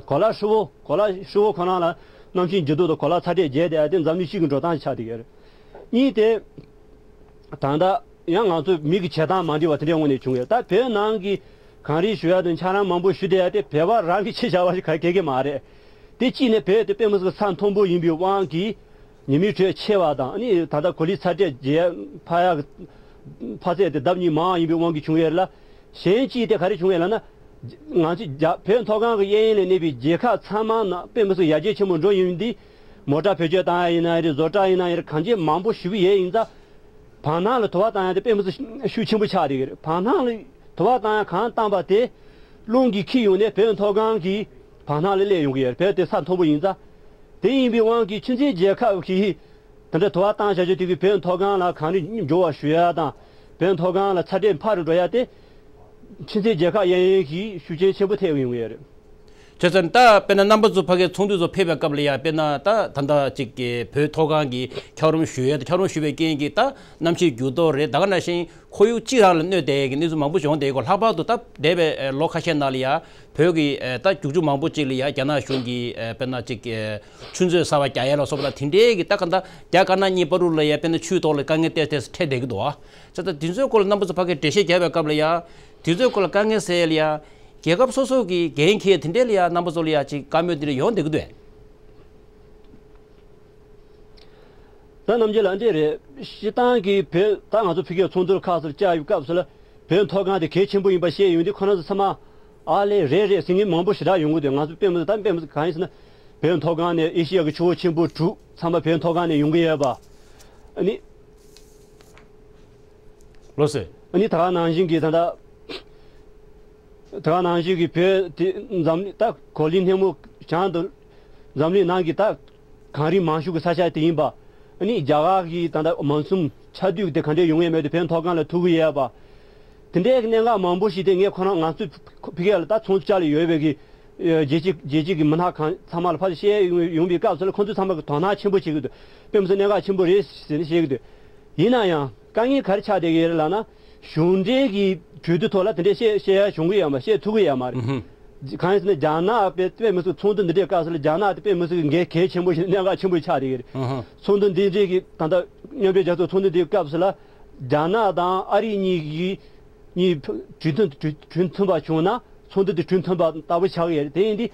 གོ་ལ་ཧྲིལ་བོ། གོ་ལ་ཧྲིལ་བོ་ཁོ་རང་ལ་གནམ་གཤིས་འགྱུར་ལྡོག་དང་གོ་ལ་ཚ་དྲོད་རྒྱས་བསྡད་ཡ་དེ་འཛམ་གླིང་སྤྱི་གི་འགྲོ་སྟངས་ཆགས་བསྡད་ཡོད་རེད། གཉིས་དེ་ད་ལྟ་ཡང་ང་ཚོ་མི་གི་བྱེད་སྟངས་མ་འགྲིག་པ་དེ་འདྲའི་ངོས་ནས་བྱུང་ཡོད། ད་བོད་ནང་གི་གངས་རི་བཞུར་ཡ་དང་འཁྱགས་རོམ་མང་པོ་བཞུར་བསྡད་ཡ་དེ་བོད་པ་རང་གི་ཆེད་བཞག་པ་ཞིག་ག་གེ་གེ་མ་རེད། དེ་གཅིག་ནས་བོད་དེ་དཔེ་མི་སྲིད་ས་མཐོན་པོ་ཡིན་པའི་དབང་གིས་ཉི་མའི་དྲོད་ཆེ་བ་དང་། ཨ་ནི་ད་ལྟ་གོ་ལའི་ཚ་དྲོད་རྒྱས་འཕར་ཡག་འཕར་ཚད་དེ་ལྡབ་གཉིས་མང་ཡིན་པའི་དབང་གིས་བྱུང་ཡོད་ལ། གཞན་གཅིག་དེ་ག་རེ་བྱུང་ཡོད་ལབ་ན། ང་ཚོ་རྒྱ་བོད་མཐོ་སྒང་གི་གཡས་གཡོན་ལ་གནས་པའི་རྒྱལ་ཁབ་ཚང་མ་ནང་དཔེ་མི་སྲིད་ཡར་རྒྱས་ཆེན་པོ་འགྲོ་ཡོང་དུས། མོ་ཊ་བེད་སྤྱོད་བཏང་ཡ་ཡིན་ན་རེད། བཟོ་གྲྭ་ཡིན་ན་ཡང་རེད། གང་ཅི་མང་པོ་ཞེ་པོ་ཡོད་ཡིན་ཙང་། བར་སྣང་ལ་དུ་བ་བཏང་ཡ་དེ་དཔེ་མི་སྲིད་ཤུགས་ཆེན་པོ་ཆགས་བསྡད་ཀྱི་རེད། བར་སྣང་ལ་དུ་བ་བཏང་ཡ་གང་བཏང་པ་དེ་རླུང་གིས་འཁྱེར་ཡོང་ནས་བོད་མཐོ་སྒང་གི་བར་སྣང་ལ་སླེབས་ཡོང་གི་ཡོད་རེད། བོད་དེ་ས་མཐོན་པོ་ཡིན་ཙང་། དེ་ཡིན་པའི་དབང་གིས་ཕྱི་འབྲེལ་རྒྱལ་ཁབ་ཀྱིས་དེ་འདྲ་དུ་བ་བཏང་བཞག་རྒྱུ་དེ་གིས་བོད་མཐོ་སྒང་ལ་གངས་རི་འགྱུར་བ་ཞུ་ཡ་དང་། བོད་མཐོ་སྒང་ལ་ཚ་དྲོད་འཕར་རུ་འགྲོ་ཡ་དེ་ཕྱི་འབྲེལ་རྒྱལ་ཁབ་གཡས་གཡོན་གྱིས་ཤུགས་རྐྱེན་ཆེན་པོ་ཐེབས་ཡོང་གི་ཡོད་རེད། བྱས་ཙང་ད་དཔེར་ན་རྣམ་པ་ཚོ་ཕ་གིར་ཚོགས་འདུ་ཚོ་ཕེབས་པའི་སྐབས་ལ་ཡ་དཔེར་ན་ད་ད་ལྟ་ཅིག་གི་བོད་མཐོ་སྒང་གི་འཁྱགས་རོམ་བཞུ་ཡས་དང་འཁྱགས་རོམ་བཞུ་བའི་རྐྱེན་གྱིས་ད་གནམ་གཤིས་འགྱུར་ལྡོག་རེད། ད་ག་ནང་བཞིན་ཁོར་ཡུག་སྤྱི་དང་ལ་གནོད་བསྡད་ཡས་ཀྱི་གནས་ཚུལ་མང་པོ་བྱུང་བསྡད་ཡོད་སྐོར། ལྷག་པར་དུ་ད་འདས་པའི་ལོ་ཁ་ཤས་ནང་ལ་ཡ་བོད་ཀྱི་ད་རྒྱུག་ཆུ་མང་པོ་ཅིག་ལ་ཡ་རྒྱ་ནག་གཞུང་གིས་དཔེར་ན་ཅིག་ཆུ་མཛོད་གསར་པ་རྒྱག་ཡས་ལ་སོགས་པ་དང་དེ་འདྲའི་གི་ད་ག་ད་རྒྱ་དཀར་ནག་གཉིས་བར་དུ་ལ་ཡ་དཔེར་ན་ཆུའི་ཐོག་ལ་དཀའ་ངལ་ཏོག་ཙམ་འཕྲད་བསྡད་ཀྱི་འདུག་ཨ། བྱས་ཙང་དེ་ཚོའི་སྐོར་ལ་རྣམ་པ་ཚོ་ཕ་གིར་འགྲེལ་བཤད་རྒྱབ་པའི་སྐབས་ལ་ཡ། དེ་ཚོའི་སྐོར་ལ་དཀའ་ངལ་སེལ་ཡ་ལ་ཡ། རྒྱལ་ཁབ་སོ་སོ་གིས་འགན་འཁྱེར་དེ་འདྲས་ལ་ཡ་རྣམ་པ་ཚོ་ལ་ཡ་ཅིག་བཀའ་མོལ་དེ་འདྲ་ཡོང་བསྡད་ཀྱི་འདུག་གས། ད་ནམ་རྒྱུན་ལ་འདི་རེད། སྤྱིར་བཏང་གི་བོད་ད་ང་ཚོ་ཕ་གིའི་ཚོགས་འདུར་ཁག་སོགས་བཅར་ཡོད་སྐབས་སུ་ལ་བོད་མཐོ་སྒང་དེ་གལ་ཆེན་པོ་ཡིན་པ་བཤད་ཡོང་དུས་ཁོ་རང་ཚོ་ཚང་མ་ཨ་ལེ་རེད་རེད་ཟེར་མཁན་མང་པོ་ཞེ་དྲག་ཡོང་གི་འདུག་ང་ཚོ་དཔེ་མི་སྲིད་ད་དཔེ་མི་སྲིད་གང་ཡིན་ཟེར་ན་བོད་མཐོ་སྒང་ནས་ཨེ་ཤི་ཡ་གི་ཆུ་བོ་ཆེན་པོ་དྲུག་ཚང་མ་བོད་མཐོ་སྒང་ནས་ཡོང་གི་ཡོད་པ། ཨ་ནི། ལགས་སོ། ཨ་ནི་ད་ག་ནང་བཞིན་གྱི་ད་ལྟ། ད་ག་ནང་བཞིན་གྱི་བོད་དེ་འཛམ་གླིང་ད་གོ་ལའི་སྣེ་མོ་བྱང་དུ་འཛམ་གླིང་ནང་གི་ད་གངས་རི་མང་ཤོས་ཀྱི་ས་ཆ་དེ་ཡིན་པ། ཨ་ནི་རྒྱ་གར་གྱི་ད་ལྟ་མོན་སུན་ཆར་དུས་དེ་ག་འདྲས་ཡོང་ཡས་མེད་དུ་བོད་མཐོ་སྒང་ལ་ཐུག་གི་ཡོད་པ། དེ་འདྲའི་གནད་འགག་མང་པོ་ཞིག་དེ་ངས་ཁོ་རང་ང་ཚོའི་ཕ་གི་ལ་ད་ཚོང་བཅར་ལ་ཡོད་པའི་གི་རྒྱལ་སྤྱི་རྒྱལ་སྤྱི་གི་མི་སྣ་གང་ཚང་མ་ལ་ཕར་བཤད་ཡོང་ཡོང་པའི་སྐབས་སུ་ལ་ཁོང་ཚོས་ཚང་མ་གི་དོ་སྣང་ཆེན་པོ་བྱེད་ཀྱི་འདུག་དཔེ་མི་སྲིད་གནད་འགག་ཆེན་པོ་རེད་ཟེར་ནས་བཤད་ཀྱི་འདུག་ཡིན་ན་ཡང་དཀའ་ངལ་ག་རེ་ཆགས་བསྡད་ཀྱི་ཡོད་རེད་ལབ་ན། གཞུང་འབྲེལ་གྱི་གྲོས་བསྡུར་ཐོག་ལ་དེ་འདྲས་བཤད་བཤད་ཡ་བྱུང་གི་ཡོད་མ་བཤད་ཐུབ་ཀྱི་ཡོད་མ་རེད། ཨུ་ཧུམ། གང་ཡིན་ཟེར་ན་རྒྱ་ནག་དཔེ་དཔེ་མི་སྲིད་ཚོགས་འདུ་འདི་འདྲའི་སྐབས་སུ་ལ་རྒྱ་ནག་དེ་དཔེ་མི་སྲིད་གི་འགན་གལ་ཆེན་པོ་ཞིག་གནད་འགག་ཆེན་པོ་ཆགས་བསྡད་ཀྱི་རེད། ཨུ་ཧུམ། ཚོགས་འདུ་འདི་འདྲའི་གི་ད་ལྟ་མཉམ་འབྲེལ་རྒྱལ་ཚོགས་ཚོགས་འདུ་འདིའི་སྐབས་སུ་ལ་རྒྱ་ནག་དང་ཨ་རི་གཉིས་ཀྱིས་གཉིས་གྲོས་མཐུན་གྲོས་གྲོས་མཐུན་པ་བྱུང་ན་ཚོགས་འདུ་དེ་གྲོས་མཐུན་པ་ལྟ་བུ་ཆགས་ཀྱི་རེད། དེ་ཡིན་དུས་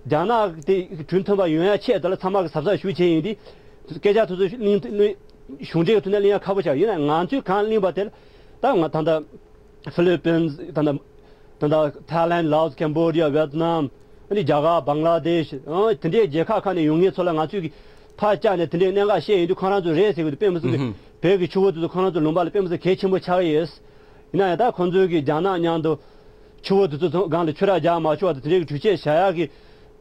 རྒྱ་ནག་དེ་གྲོས་མཐུན་པ་ཡོང་ཡ་ཆེད་དུ་ལ་ཚང་མ་གི་གཟབ་གཟབ་ཞུ་བྱས་ཡིན་དུས་སྐད་ཆ་དེ་ཚོ་གླེང་གླེང་གཞུང་འབྲེལ་གྱི་ཐོག་ནས་གླེང་ཡ་ཁག་པོ་ཆགས། ཡིན་ན་ང་ཚོས་གང་གླེང་པ་དེ་ལ་ད་ང་ད་ལྟ་ཧྥི་ལི་པིན་ད་ལྟ་ད་ལྟ་ཐའི་ལན། ལའོ་སི། ཀེམ་བོ་ཌི་ཡ། ཝེ་ཏི་ནམ། ཨ་ནི་རྒྱ་གར། བང་ལ་དེ་ཤི། ཨང་དེ་འདྲའི་རྒྱལ་ཁབ་ཁག་ནས་ཡོང་མཁན་ཚོ་ལ་ང་ཚོས་ཀྱི་ཕར་བཅར་ནས་དེ་འདྲའི་གནད་འགག་བཤད་ཡོང་དུས་ཁོ་རང་ཚོ་རེད་ཟེར་གི་འདུག་དཔེ་མི་སྲིད་གི་ཨུ་ཧུམ། བོད་ཀྱི་ཆུ་བོ་དེ་ཚོ་ཁོ་རང་ཚོ་ལུང་པ་ལ་དཔེ་མི་སྲིད་གལ་ཆེན་པོ་ཆགས་ཀྱི་ཡོད། ཡིན་ན་ཡང་ད་ཁོང་ཚོས་ཀྱི་རྒྱ་ནག་མཉམ་དུ་ཆུ་བོ་དེ་ཚོ་སྒང་ལ་ཆུ་རགས་རྒྱག་མ་ཆོག་པ་དང་དེ་འདྲའི་གི་གྲོས་ཆོད་བཞག་ཡག་གི་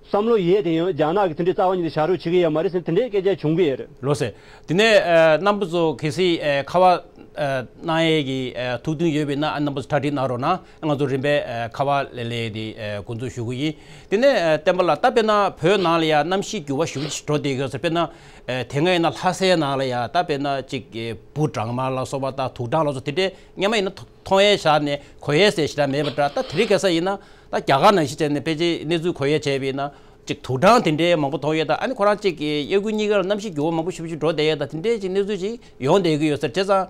བསམ་བློ་ཡོད་དེ་ཡང་རྒྱ་ནག་གིས་དེ་འདྲའི་རྩ་བ་ཉིད་ནས་བཞག་རོགས་བྱེད་ཀྱི་ཡོད་མ་རེད་ཟེར་དེ་འདྲའི་སྐད་ཆ་བྱུང་གི་ཡོད་རེད། ལགས་སོ། དེ་ནས་ཨ་རྣམ་པ་ཚོ་གལ་སྲིད་ཨ་ཁ་པར་ཨ་གནང་ཡས་ཀྱི་ཨ་ཐུགས་འདུན་ཡོད་པས་ན་ཨ་རྣམ་པ་ཚོ་གྲ་སྒྲིག་གནང་རོགས་གནང་། ང་ཚོ་རིམ་པས་ཨ་ཁ་པར་ལེན་ལེན་དེ་ཨ་འགོ་འཛུགས་ཞུ་གི་ཡིན། དེ་ནས་ཨ་བསྟན་པ་ལགས། ད་དཔེར་ན་བོད་ནང་ལ་ཡང་གནམ་གཤིས་འགྱུར་བ་ཞེ་པོ་ཅིག་འགྲོ་བསྡད་ཡོད་ཟེར། དཔེར་ན་ཨ་དེ་སྔ་ཡིན་ན་ལྷ་སའི་ནང་ལ་ཡང་ད་དཔེར་ན་ཅིག་ཨ་འབུ་གྲང་མ་ལ་སོགས་པ་དང་དུག་སྦྲང་ལ་སོགས་དེ་འདྲས་སྔོན་མ་ཡིན་ན་མཐོང་ཡས་བཞག་ནས་གོ་ཡས་ཟེར་ཞེ་དྲག་མེད་པ་འདྲ། ད་དེ་རིང་ཁ་སང་ཡིན་ན་ད་རྒྱ་གར་ནང་བཞིན་བྱས་ནས་ཕལ་ཆེར་གནས་ཚུལ་གོ་ཡས་བྱས་པ་ཡིན་ན། ཅིག་དུག་སྦྲང་དེ་འདྲའི་མང་པོ་མཐོང་ཡོད། ད་ཨ་ནི་ཁོ་རང་ཅིག་གི་དབྱར་དགུན་གཉིས་ཀ་ལ་གནམ་གཤིས་འགྱུར་བ་མང་པོ་ཞེ་པོ་ཞིག་འགྲོ་བསྡད་ཡོད། ད་དེ་འདྲའི་ཅིག་གནས་ཚུལ་ཅིག་ཡོང་བསྡད་ཀྱི་ཡོད་ཟེར། བྱས་ཙང་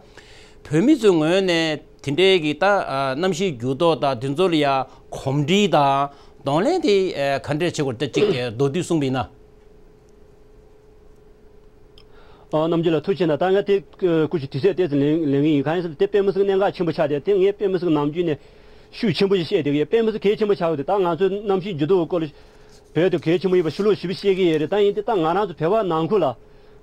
བོད་མི་ཚོའི་ངོས་ནས་དེ་འདྲའི་གི་ད་ཨ་གནམ་གཤིས་འགྱུར་ལྡོག་དང་དེ་ཚོ་ལ་ཡ་གོམས་འདྲིས་དང་གདོང་ལེན་དེ་ཨ་ག་འདྲས་བྱེད་དགོས་རེད། ད་ཅིག་ཨ་མདོར་བསྡུས་གསུངས་པ་ཡིན་ན། ཨ་རྣམ་རྒྱལ་ལགས་ཐུགས་རྗེ་ཆེ་གནང་། ད་ང་དེ་ཨ་སྐུ་མཁྱེན་དུས་ཚོད་ཏོག་ཙམ་ལེན་ལེན་གི་ཡིན། གང་ཡིན་ཟེར་ན་དེ་དཔེ་མི་སྲིད་གནད་འགག་ཆེན་པོ་ཆགས་ཏེ། དེ་ངས་དཔེ་མི་སྲིད་ནམ་རྒྱུན་ནས་ཤུགས་ཆེན་པོ་ཞིག་བཤད་བསྡད་ཀྱི་ཡོད། དཔེ་མི་སྲིད་གལ་ཆེན་པོ་ཆགས་ཡོད། དེ་ད་ང་ཚོའི་གནམ་གཤིས་འགྱུར་ལྡོག་གི་སྐོར་ལ་བོད་དུ་གལ་ཆེན་པོ་ཡིན་པ་ཤུགས་ལོག་ཞེ་པོ་བཤད་ཀྱི་ཡོད་རེད། ད་ཡིན་དེ་ད་ང་རང་ཚོ་བོད་པ་ནང་ཁུལ་ལ་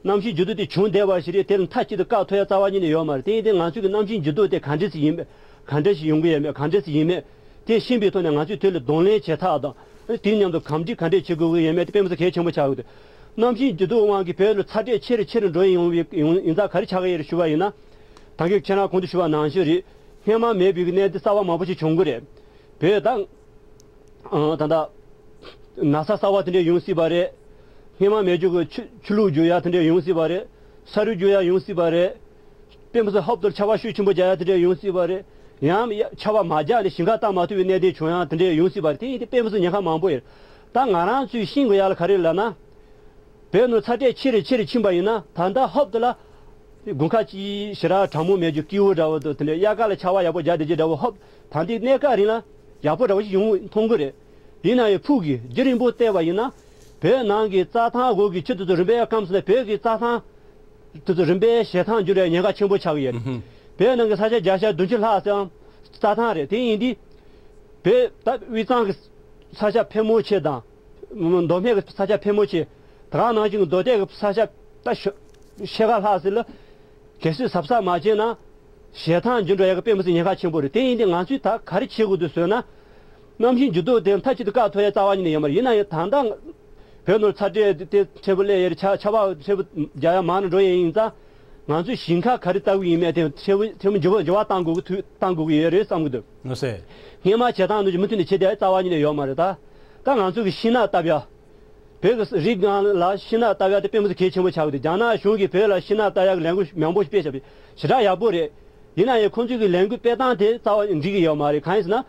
གནམ་གཤིས་འགྱུར་ལྡོག་དེ་བྱུང་བསྡད་པ་ཞིག་རེད། དེ་ལ་མཐའ་གཅིག་ཏུ་བཀག་ཐུབ་ཡ་རྩ་བ་ཉིད་ནས་ཡོད་མ་རེད། དེ་ཡིན་དེ་ང་ཚོའི་གི་གནམ་གཤིས་འགྱུར་ལྡོག་དེ་ག་འདྲས་ཞིག་ཡིན་པ། ག་འདྲས་ཞིག་ཡོང་གི་ཡོད་མེད། ག་འདྲས་ཞིག་ཡིན་མེད་དེ་ཤེས་པའི་ཐོག་ནས་ང་ཚོས་དེ་ལ་གདོང་ལེན་བྱེད་ཐབས་དང་། དེ་མཉམ་དུ་གོམས་འདྲིས་ག་འདྲས་བྱེད་དགོས་ཀྱི་ཡོད་མེད་དེ་དཔེ་མི་སྲིད་གལ་ཆེན་པོ་ཆགས་ཡོད། གནམ་གཤིས་འགྱུར་ལྡོག་དབང་གིས་བོད་ལ་ཚ་དྲོད་ཆེ་རུ་ཆེ་རུ་འགྲོ་ཡི་ཡོང་བའི་ཡོང་ཡིན་ཙང་ག་རེ་ཆགས་ཀྱི་ཡོད་རེད་ཞུ་བ་ཡིན་ན། ད་གིན་ཁྱེད་རང་གོང་དུ་ཞུ་བ་ནང་བཞིན་རེད། སྔོན་མ་མེད་པའི་གནད་དོན་གསར་བ་མང་པོ་ཞིག་བྱུང་གི་རེད། བོད་ད་ཨང་ད་ལྟ་ན་ཚ་གསར་བ་དེ་འདྲས་ཡོང་སྲིད་པ་རེད། སྔོན་མ་མེད་རྒྱུ་གི་ཆུ་ཆུ་ལོག་རྒྱུག་ཡ་དེ་འདྲས་ཡོང་སྲིད་པ་རེད། ས་རུད་རྒྱུག་ཡ་ཡོང་སྲིད་པ་རེད། དཔེ་མི་སྲིད་ཧོབ་ཏེ་ཆར་པ་ཤུགས་ཆེན་པོ་རྒྱག་ཡ་དེ་འདྲས་ཡོང་སྲིད་པ་རེད། ཡང་ཡ་ཆར་པ་མ་རྒྱག་ནས་ཞིང་ཁ་བཏབ་མ་ཐུབ་པའི་གནད་དོན་བྱུང་ཡ་དེ་འདྲས་ཡོང་སྲིད་པ་རེད། དེ་ཡིན་དེ་དཔེ་མི་སྲིད་ཉེན་ཁ་མང་པོ་ཡོད། ད་ང་རང་ཚོས་ཤེས་དགོས་ཡ་ལ་ག་རེ་ལབ་ན། བོད་ནང་ཚ་དྲོད་ཆེ་རུ་ཆེ་རུ་ཕྱིན་པ་ཡིན་ན་ད་ལྟ་ཧོབ་ཏེ་ལ་དགུན་ཁ་ཅིག་ཞེ་དྲག་གྲང་མོ་མེད་རྒྱུ་སྐྱིད་པོ་འདྲ་བོ་དང་དེ་འདྲས་དབྱར་ཁ་ལ་ཆར་པ་ཡག་པོ་རྒྱག་བསྡད་རྒྱུ་འདྲ་བོ་ཧོབ་ད་འདི་གནས་སྐབས་རིང་ལ་ཡག་པོ་འདྲ་བོ་ཞིག་ཡོང་མཐོང་གི་རེད། ཡིན་ན་ཡང་ཕུགས་ཀྱི་རྒྱུན་རིང་པོ་བལྟས་པ་ཡིན་ན། བོད་ནང་གི་རྩྭ་ཐང་འོག་གི་ཆུ་དེ་ཚོ་རིམ་པས་སྐམ་སོང་ན་བོད་ཀྱི་རྩྭ་ཐང་དེ་ཚོ་རིམ་པས་ཞེད་ཐང་འགྱུར་བའི་ཉེན་ཁ་ཆེན་པོ་ཆགས་ཀྱི་ཡོད། ཨུ་ཧུམ། བོད་ནང་གི་ས་ཆ་བརྒྱ་ཆ་བདུན་ཅུ་ལྷག་ཙམ་རྩྭ་ཐང་རེད། དེ་ཡིན་དུས་བོད་ད་དབུས་གཙང་གི་ས་ཆ་ཕལ་མོ་ཆེ་དང་། མདོ་སྨད་ཀྱི་ས་ཆ་ཕལ་མོ་ཆེ། དེ་ག་ནང་བཞིན་གྱི་མདོ་སྟོད་ཀྱི་ས་ཆ་ད་ཤོ་ཕྱེད་ཀ་ལྷག་ཙམ་ལ། གལ་སྲིད་གཟབ་གཟབ་མ་བྱས་ན། ཞེད་ཐང་འགྱུར་འགྲོ་ཡག་གི་དཔེ་མི་སྲིད་ཉེན་ཁ་ཆེན་པོ་རེད། དེ་ཡིན་དུས་ང་ཚོས་ད་ག་རེ་བྱེད་དགོས་འདུག་ཟེར་ན། གནམ་གཤིས་འགྱུར་ལྡོག་དེ་མཐའ་གཅིག་ཏུ་བཀག་ཐུབ་ཡ་རྩ་བ་ཉིད་ནས་ཡོད་མ་རེད། ཡིན་ན་ཡང་ད་ལྟ་བོད་ནང་ཚ་དྲོད་དེ་ཕྲན་བུ་སླེབས་ཡོད་རེད། ཆར་ཆར་པ་ཕྲན་བུ་རྒྱག་ཡ་མང་རུ་འགྲོ་ཡས་ཡིན་ཙང་། ང་ཚོས་ཞིང་ཁ་ག་རེ་བཏབ་ཀྱི་ཡིན་མེད་དེ་ཕྲན་བུ་ཕྲན་བུ་འགྱུར་བ་འགྱུར་བ་གཏང་དགོས་ཀྱི་དུས་གཏང་དགོས་ཀྱི་ཡོད་རེད་བསམ་གྱི་འདུག་ལགས་སོ། སྔོན་མ་བྱེད་སྟངས་དེ་ཚོ་མུ་མཐུད་ནས་བྱེད་བསྡད་ཡ་རྩ་བ་ཉིད་ནས་ཡོད་མ་རེད་ད། ད་ང་ཚོ་གི་ཤིང་ནགས་བཏབ་ཡ། བོད་ཀྱི་རི་སྒང་ལ་ཤིང་ནགས་བཏབ་ཡ་དེ་དཔེ་མི་སྲིད་གལ་ཆེན་པོ་ཆགས་ཀྱི་འདུག་རྒྱ་ནག་གཞུང་གིས་བོད་ལ་ཤིང་ནགས་བཏབ་ཡ་གི་ལས་འགུལ་མང་པོ་ཞིག་སྤེལ་བཞག་པ་ཞེ་དྲག་ཡག་པོ་རེད། ཡིན་ན་ཡང་ཁོང་ཚོས་ཀྱི་ལས་འགུལ་སྤེལ་སྟངས་དེ་རྩ་བ་འགྲིག་གི་ཡོད་མ་རེད། གང་ཡིན་ཟེར་ན།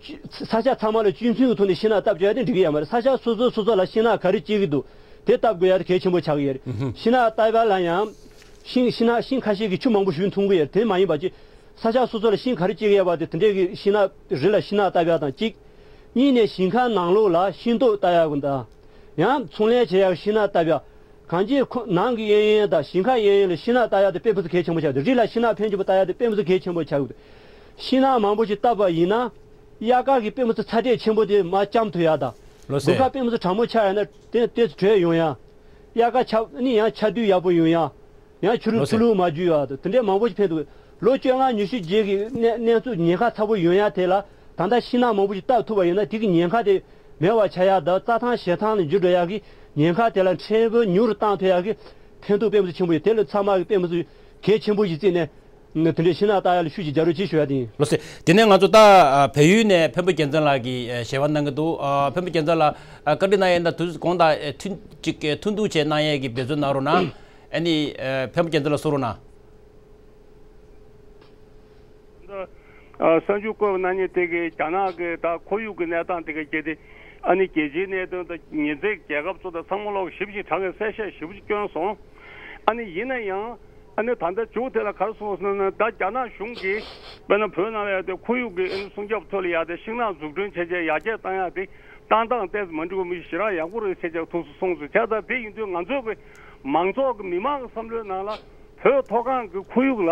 ས་ཆ་ཚང་མ་ལ་གཅིག་མཚུངས་ཀྱི་ཐོག་ནས་ཤིང་ནགས་བཏབ་བཅུག་ཡ་དེ་འགྲིག་གི་ཡོད་མ་རེད། ས་ཆ་སོ་སོ་སོ་སོ་ལ་ཤིང་ནགས་ག་རེ་སྐྱེ་གི་འདུག་དེ་བཏབ་དགོས་ཡ་དེ་གལ་ཆེན་པོ་ཆགས་ཀྱི་ཡོད་རེད། ཤིང་ནགས་བཏབ་ཡ་ལ་ཡང་། ཤིང་ཤིང་ནགས་ཤིང་ཁ་ཤས་ཀྱིས་ཆུ་མང་པོ་ཞིག་འཐུང་གི་ཡོད་རེད། དེ་མ་ཡིན་པ་ཅིག་ས་ཆ་སོ་སོ་ལ་ཤིང་ག་རེ་སྐྱེ་གི་ཡོད་པ་དེ་དེ་འདྲས་ཀྱི་ཤིང་ནགས་རི་ལ་ཤིང་ནགས་བཏབ་ཡ་དང་གཅིག་གཉིས་ནས་ཞིང་ཁ་ནང་ལོགས་ལ་ཤིང་ཏོག་བཏབ་ཡ་གུན་དང་། ཡང་ཚོང་ལས་བྱེད་ཡ་ཤིང་ནགས་བཏབ་ཡ། གང་ཅིའི་ཁོ་ནང་གི་གཡས་གཡོན་དང་ཞིང་ཁ་གཡས་གཡོན་ལ་ཤིང་ནགས་བཏབ་ཡ་དེ་དཔེ་མི་སྲིད་གལ་ཆེན་པོ་ཆགས་འདུག་རི་ལ་ཤིང་ནགས་འཕེན་རྒྱུ་བཏབ་ཡ་དེ་དཔེ་མི་སྲིད་གལ་ཆེན་པོ་ཆགས་འདུག་ཤིང་ནགས་མང་པོ་ཞིག་བཏབ་པ་ཡིན་ན། དབྱར་ཁ་གི་དཔེ་མི་སྲིད་ཚ་དྲོད་ཆེན་པོ་དེ་མར་འཇམ་ཐུབ་ཡ་དང་། ལོ་དགུན་ཁ་སེ། དཔེ་མི་སྲིད་གྲང་མོ་ཆགས་ཡ་ན་དེ་དེ་ཚོ་བྲོས་ཡོང་ཡ། དབྱར་ཁ་ཆར་ནི་ཡང་ཆར་དུས་ཡག་པོ་ཡོང་ཡ། ཡང་ཆུ་ལུད་ལོ་ཆུ་ལུད་མ་རྒྱུ་ཡ་དང་དེ་འདྲའི་མང་པོ་ཞིག་འཕེལ་འདུག་ལོ་བཅོ་ལྔ་ཉི་ཤུ་རྗེས་ཀྱི་གནས་གནས་ཚུལ་ཉེན་ཁ་ཚ་པོ་ཡོང་ཡ་དེ་ལ་ད་ལྟ་ཤིང་ནགས་མང་པོ་ཞིག་བཏབ་ཐུབ་པ་ཡིན་ན་དེ་གི་ཉེན་ཁ་དེ་མེད་པ་ཆགས་ཡ་དང་རྩྭ་ཐང་བཞད་ཐང་ལ་འགྱུར་འགྲོ་ཡ་གི་ཉེན་ཁ་དེ་ལ་ཕྲན་བུ་ཉུང་རུ་བཏང་ཐུབ་ཡ་གི་ཕན་ཐོགས་དཔེ་མི་སྲིད་ཆེན་པོ་ཡོད། དེ་ལ་ཚང་མ་གི་དཔེ་མི་སྲིད་གལ་ཆེན་པོ་ཞིག་བརྩིས་ནས་དེ་འདྲའི་ཤིང་ནགས་བཏབ་ཡ་ལ་ཤུགས་ཀྱིས་རྒྱབ་རོགས་བྱེད་ཞུ་ཡ་དེ་ཡིན། ལོ་སེ། དེ་ནས་ང་ཚོ་ད་བལ་ཡུལ་ནས་འཕན་པོ་རྒྱལ་མཚན་ལགས་ཀྱིས་ཞལ་པར་གནང་གི་འདུག་འཕན་པོ་རྒྱལ་མཚན་ལགས་བཀའ་འདྲི་གནང་ཡས་ཡིན་ན་དུས་དགོངས་དག་ཐུན་གཅིག་ཐུན་གཏུག་བྱས་གནང་ཡས་ཀྱི་འབད་བརྩོན་གནང་རོགས་གནང་། ཨ་ནི་འཕན་པོ་རྒྱལ་མཚན་ལགས་གསུང་རོགས་གནང་། ད་གསར་འགྱུར་བཀོད་གནང་མཁན་དེ་གའི་རྒྱ་ནག་གི་ད་ཁོར་ཡུག་གི་གནས་སྟངས་དེ་ག་བརྒྱུད་དེ་ཨ་ནི་རྒྱལ་སྤྱིའི་གནད་དོན་དང་ཉེ་འབྲེལ་རྒྱལ་ཁབ་ཚོ་དང་ཚང་མ་ལོག་ཞིབ་ཅིང་དྲང་གི་གསལ་བཤད་ཞིབ་ཅིག་བསྐྱོན་སོང་། ཨ་ནི་ཡིན་ན་ཡང་ཨ་ནི་ད་ལྟ་མཇུག་དེ་ལ་ག་རེ་གསུངས་སོང་ན་ད་རྒྱ་ནག་གཞུང་གིས་དཔེར་ན་བོད་ནང་ལ་ཡ་དེ་ཁོར་ཡུག་གི་ཨ་ནི་སྲུང་སྐྱོབ་ཐོག་ལ་ཡ་དེ་ཤིང་ནགས་འཛུགས་སྐྲུན་བྱས་རྗེས་ཡར་རྒྱས་བཏང་ཡ་དེ་བཏང་སྟངས་ཏོག་ཙམ་མ་འགྲིག་པ་མི་ཞེ་དྲག་ཡག་པོ་རེད་ཟེར་ཅིག་ཐུགས་སུ་གསུངས་སོང་། བྱས་ཙང་དེ་ཡིན་དུས་ང་ཚོ་གི་མང་ཚོགས་ཀྱི་མི་མང་གི་བསམ་བློའི་ནང་ལ་བོད་མཐོ་སྒང་གི་ཁོར་ཡུག་ལ་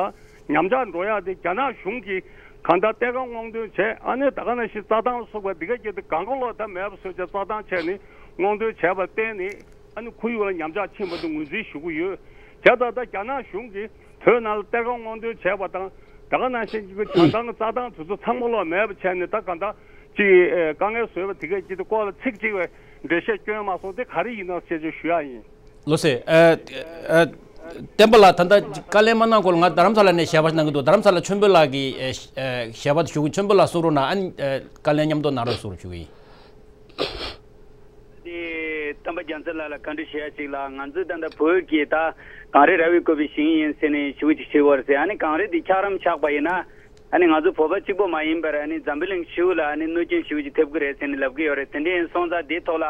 ཉམས་ཆག་འགྲོ་ཡག་དེ་རྒྱ་ནག་གཞུང་གིས་གང་ལྟར་གཏེར་ཁ་སྔོག་འདོན་བྱས། ཨ་ནི་ད་ག་ནང་བཞིན་རྩྭ་ཐང་ལ་སོགས་པ་འདི་ག་བརྒྱུད་དེ་གང་ག་ལོག་ད་མེད་པ་བཟོས་བྱས་རྩྭ་ཐང་བྱས་ནས་སྔོག་འདོན་བྱས་པར་བརྟེན་ནས་ཨ་ནི་ཁོར་ཡུག་ལ་ཉམས་ཆག་ཕྱིན་པ་དེ་ངོས་འཛིན་ཞུ་གི་ཡོད། བྱས་ཙང་ད་རྒྱ་ནག་གཞུང་གིས་བོད་ནང་ལ་གཏེར་ཁ་སྔོག་འདོན་བྱས་པ་དང་ད་ག་ནང་བཞིན་གྱི་བྱང་ཐང་གི་རྩྭ་ཐང་དེ་ཚོ་ཚང་མ་ལོག་མེད་པ་བྱས་ནས་ད་གང་ལྟར་ཅིག་དཀའ་ངལ་བཟོས་པ་དེ་ག་བརྒྱུད་དེ་སྐོར་ལ་ཚིག་གཅིག་བས་འགྲེལ་བཤད་བསྐྱོན་མ་སོང་། དེ་ག་རེ་ཡིན་ནམ་ཞེས་ཅིག་ཞུ་ཡག་ཡིན། ལོ་སེ། ཨ་ཨ་བསྟན་པ་ལགས་ད་ལྟ་བཀའ་ལན་མ་གནང་གོང་ལ་ང་རྡ་རམ་ས་ལ་ནས་ཞལ་པར་གནང་གི་འདུག་རྡ་རམ་ས་ལ་ཆོས་འཕེལ་ལགས་ཀྱིས་ཨ་ཨ་ཞལ་པར་ཞུ་གི། ཆོས་འཕེལ་ལགས་གསུང་རོགས་གནང་། ཨ་ནི་ཨ་བཀའ་ལན་མཉམ་དུ་གནང་རོགས་གསུང་རོགས་ཞུ་གི་ཡིན། དེ་བསྟན་པ་རྒྱལ་མཚན་ལགས་ལ་བཀའ་འདྲི་ཞུ་ཡ་ཅིག་ལ། ང་ཚོས་ད་ལྟ་བོད་ཀྱི་ད་གངས་རི་ར་བས་བསྐོར་བའི་ཞིང་ཡིན་ཟེར་ནས་ཞུ་གི་ཅིག་བྱེད་དགོས་རེད་ཟེར། ཨ་ནི་གངས་རི་འདི་འཁྱགས་རོམ་ཆགས་པ་ཡིན་ན། ཨ་ནི་ང་ཚོ་བོད་པ་གཅིག་པོ་མ་ཡིན་པར་ཨ་ནི་འཛམ་བུ་གླིང་ཞེ་པོ་ལ་ཨ་ནི་གནོད་སྐྱོན་ཞེ་པོ་ཅིག་ཐེབས་ཀྱི་རེད་ཟེར་ནས་ལབ་ཀྱི་ཡོད་རེད། དེ་འདྲ་ཡིན་སོང་ཙང་དེའི་ཐོག་ལ་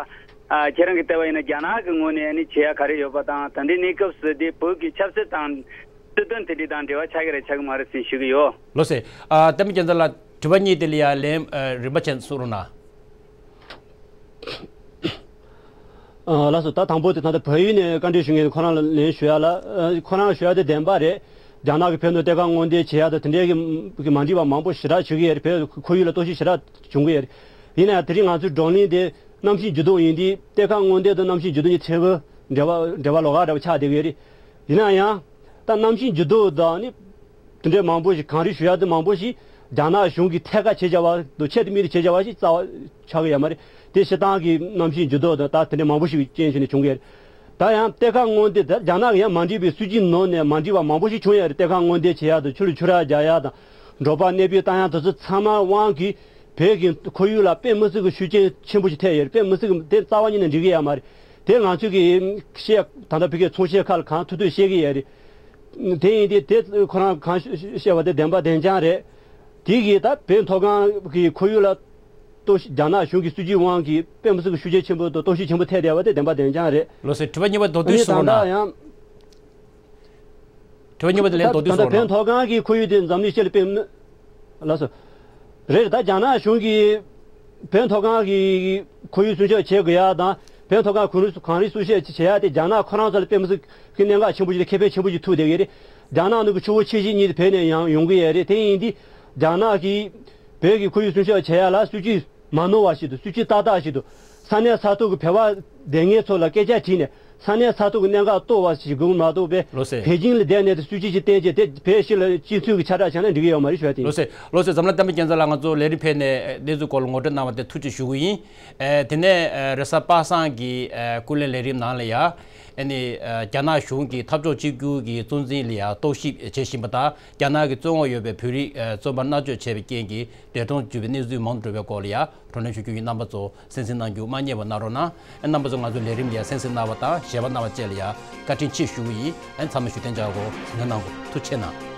ཨ་ཁྱེད་རང་གིས་བལྟས་པ་ཡིན་ན་རྒྱ་ནག་གི་ངོས་ནས་ཨ་ནི་བྱེད་ཡ་ག་རེ་ཡོད་པ་དང་། ད་ལྟའི་གནས་སྐབས་སུ་དེ་བོད་ཀྱི་ཆབ་སྲིད་དང་སྲིད་དོན་དེ་འདྲ་དང་འབྲེལ་བ་ཆགས་ཀྱི་རེད་ཆགས་ཀྱི་མ་རེད་ཟེར་ཞུ་གི་ཡོད། ལོ་སེ། ཨ་བསྟན་པ་རྒྱལ་མཚན་ལགས་དྲི་བ་གཉིས་དེ་ལ་ཡ་ལན་ཨ་རིམ་པ་བྱས་གསུང་རོགས་གནང་། ཨ་ལགས་སོ། ད་དང་པོ་དེ་ད་ལྟ་བལ་ཡུལ་ནས་བཀའ་འདྲི་ཞུ་མཁན་ཁོ་རང་ལ་ལན་ཞུ་ཡ་ལ། ཨ་ཁོ་རང་ཞུ་ཡ་དེ་བདེན་པ་རེད། རྒྱ་ནག་གི་ཕན་ཐོགས་གཏེར་ཁ་སྔོག་འདོན་བྱེད་ཡ་དང་དེ་འདྲའི་གི་གི་མ་འགྲིག་པ་མང་པོ་ཞེ་དྲག་བྱེད་ཀྱི་ཡོད་རེད། བོད་ཁོར་ཡུག་ལ་གཏོར་བཤིག་ཞེ་དྲག་བྱུང་གི་ཡོད་རེད། ཡིན་ན་ཡང་དེ་རིང་ང་ཚོའི་བགྲོ་གླེང་དེ་གནམ་གཤིས་འགྱུར་ལྡོག་ཡིན་དུས་གཏེར་ཁ་སྔོག་འདོན་དང་གནམ་གཤིས་འགྱུར་ལྡོག་གཉིས་ཕྲན་བུ་འབྲེལ་བ་འབྲེལ་བ་ལོགས་ཀ་འདྲ་བོ་ཆགས་བསྡད་ཀྱི་ཡོད་རེད། ཡིན་ན་ཡང་། ད་གནམ་གཤིས་འགྱུར་ལྡོག་དང་ནི། དེ་འདྲའི་མང་པོ་ཞིག་གངས་རི་ཞུ་ཡག་དེ་མང་པོ་ཞིག་རྒྱ་ནག་གཞུང་གིས་ཐད་ཀར་བྱེད་བྱ་བ་དང་ཆེད་དུ་དམིགས་ཏེ་བྱེད་བྱ་བ་ཞིག་རྩ་བ་ཆགས་ཀྱི་ཡོད་མ་རེད། དེ་སྤྱིར་བཏང་གི་གནམ་གཤིས་འགྱུར་ལྡོག་དང་ད་དེ་འདྲའི་མང་པོ་ཞིག་རྐྱེན་བྱས་ནས་བྱུང་གི་རེད། ད་ཡང་གཏེར་ཁ་སྔོག་འདོན་དེ་རྒྱ་ནག་གིས་ཡང་མ་འགྲིག་པའི་སྲིད་ཇུས་ནང་ནས་མ་འགྲིག་པ་མང་པོ་ཞིག་བྱུང་ཡོད་རེད། གཏེར་ཁ་སྔོག་འདོན་བྱེད་ཡག་དང་ཆུ་ལ་ཆུ་རགས་རྒྱག་ཡག་དང་འབྲོག་པ་གནས་སྤོས་བཏང་ཡག་དེ་ཚོ་ཚང་མ་དབང་གིས་བོད་ཀྱི་ཁོར་ཡུག་ལ་དཔེ་མི་སྲིད་ཀྱི་ཤུགས་རྐྱེན་ཆེན་པོ་ཞིག་ཐེབས་ཡོད་རེད། དཔེ་མི་སྲིད་ཀྱི་དེ་རྩ་བ་ཉིད་ནས་འགྲིག་གི་ཡོད་མ་རེད། དེ་ང་ཚོས་ཀྱི་བཤད་ད་ལྟ་བོད་སྐད་ཚོང་བཤད་ཁག་ལ་གང་ཐུབ་ཐུབ་བཤད་ཀྱི་ཡོད་རེད། དེ་ཡིན་དུས་དེ་ཁོ་རང་གང་བཤད་པ་དེ་བདེན་པ་བདེན་རྐྱང་རེད། དེ་གིས་ད་བོད་མཐོ་སྒང་གི་ཁོར་ཡུག་ལ་གཏོར་བཤིག་རྒྱ་ནག་གཞུང་གི་སྲིད་ཇུས་དབང་གིས་དཔེ་མི་སྲིད་ཀྱི་ཤུགས་རྐྱེན་ཆེན་པོ་དང་གཏོར་བཤིག་ཆེན་པོ་ཐེབས་བསྡད་པ་དེ་བདེན་པ་བདེན་རྐྱང་རེད། ལགས་སོ། དྲི་བ་གཉིས་པ་མདོར་བསྡུས་ཨ་ནི་ད་གསུངས་ན། ལྟ་ཡང་། དྲི་བ་གཉིས་པ་དེ་ལན་མདོར་བསྡུས་ད་ལྟ་གསུངས་ན། བོད་མཐོ་སྒང་གི་ཁོར་ཡུག་དེ་འཛམ་གླིང་སྤྱི་ལ་དཔེ་མི། ལགས་སོ། རེད། ད་རྒྱ་ནག་གཞུང་གིས་བོད་མཐོ་སྒང་གི་ཁོར་ཡུག་སྲུང་སྐྱོབ་བྱེད་དགོས་ཡ་དང་བོད་མཐོ་སྒང་གངས་རི་གངས་རི་སྲུང་སྐྱོབ་བྱེད་ཡ་དེ་རྒྱ་ནག་ཁོ་རང་ཚོ་ལ་དཔེ་མི་སྲིད་ཀྱི་གནད་འགག་ཆེན་པོ་ཞིག་དང་ཁེ་ཕན་ཆེན་པོ་ཞིག་ཐུག་བསྡད་ཀྱི་རེད། རྒྱ་ནག་ནང་གི་ཆུ་བོ་ཆེ་ཆུང་གཉིས་དེ་བོད་ནས་ཡང་ཡོང་གི་ཡོད་རེད། དེ་ཡིན་དུས་རྒྱ་ནག་གིས་བོད་ཀྱི་ཁོར་ཡུག་སྲུང་སྐྱོབ་བྱེད་ཡ་ལ་སྲིད་ཇུས་མ་ནོར་བ་ཞིག་དང་སྲིད་ཇུས་ཏག་ཏག་ཞིག་དང་ས་གནས་ས་ཐོག་གི་བོད་པ་སྡོད་མཁན་ཚོ་ལ་སྐད་ཆ་དྲིས་ནས། ས་གནས་ས་ཐོག་གི་གནད་འགག་རྟོགས་པ་ཞིག་དགོས་མ་གཏོགས་པས། ལགས་སོ། པེ་ཅིང་ལ་བསྡད་ནས་སྲིད་ཇུས་ཅིག་བསྟན་རྗེས་དེ་བོད་ཕྱི་ལ་སྤྱི་མཐུན་གྱི་ཁྱབ་བསྒྲགས་བྱས་ན་འགྲིག་གི་ཡོད་མ་རེད་ཞུ་བ་དེ་ཡིན། ལགས་སོ། ལགས་སོ། འཛམ་གླིང་བསྟན་པ་རྒྱལ་མཚན་ལགས་ང་ཚོ་ལས་རིམ་ཕེབས་ནས་གནས་ཚུལ་སྐོར་ལ་ངོ་སྤྲོད་གནང་བ་དེ་ཐུགས་རྗེ་ཆེ་ཞུ་གི་ཡིན། ཨེ་དེ་ནས་ཨེ་རེས་གཟའ་པ་སངས་ཀྱི་ཨེ་སྐུ་ལས་ལས་རིམ་ནང་ལ་ཡ། ཨེ་ ཨ་ནི་རྒྱ་ནག་གཞུང་གིས་འཐབ་ཕྱོགས་གཅིག་གྱུར་གྱི་གཙོ་འཛིན་ལ་ཡང་རྟོག་ཞིབ་བྱེད་བཞིན་པ་དང་། རྒྱ་ནག་གི་བཙོན་འོག་ཡོད་པའི་བོད་རིགས་བཙོན་པ་མནར་གཅོད་བྱས་པའི་རྐྱེན་གྱིས་འདས་གྲོངས་གྱུར་པའི་གནས་ཚུལ་མང་དུ་འགྲོ་བའི་སྐོར་ལ་ཡང་བགྲོ་གླེང་ཞུ་རྒྱུ་ཡིན། རྣམ་པ་ཚོ་གསན་གཟིགས་གནང་རྒྱུ་མ་བསྙེལ་བ་གནང་རོགས་གནང་། རྣམ་པ་ཚོ་ང་ཚོའི་ལས་རིམ་ལ་ཡང་གསན་གཟིགས་གནང་བ་དང་། བཞེས་པ་གནང་བ་བཅས་ལ་ཡང་བཀའ་དྲིན་ཆེ་ཞུ་གི་ཡིན། ཚང་མས་བཞུགས་གདན་འཇགས་སྒོ་ཉར་གནང་དགོས། ཐུགས་རྗེ་ཆེ་གནང་།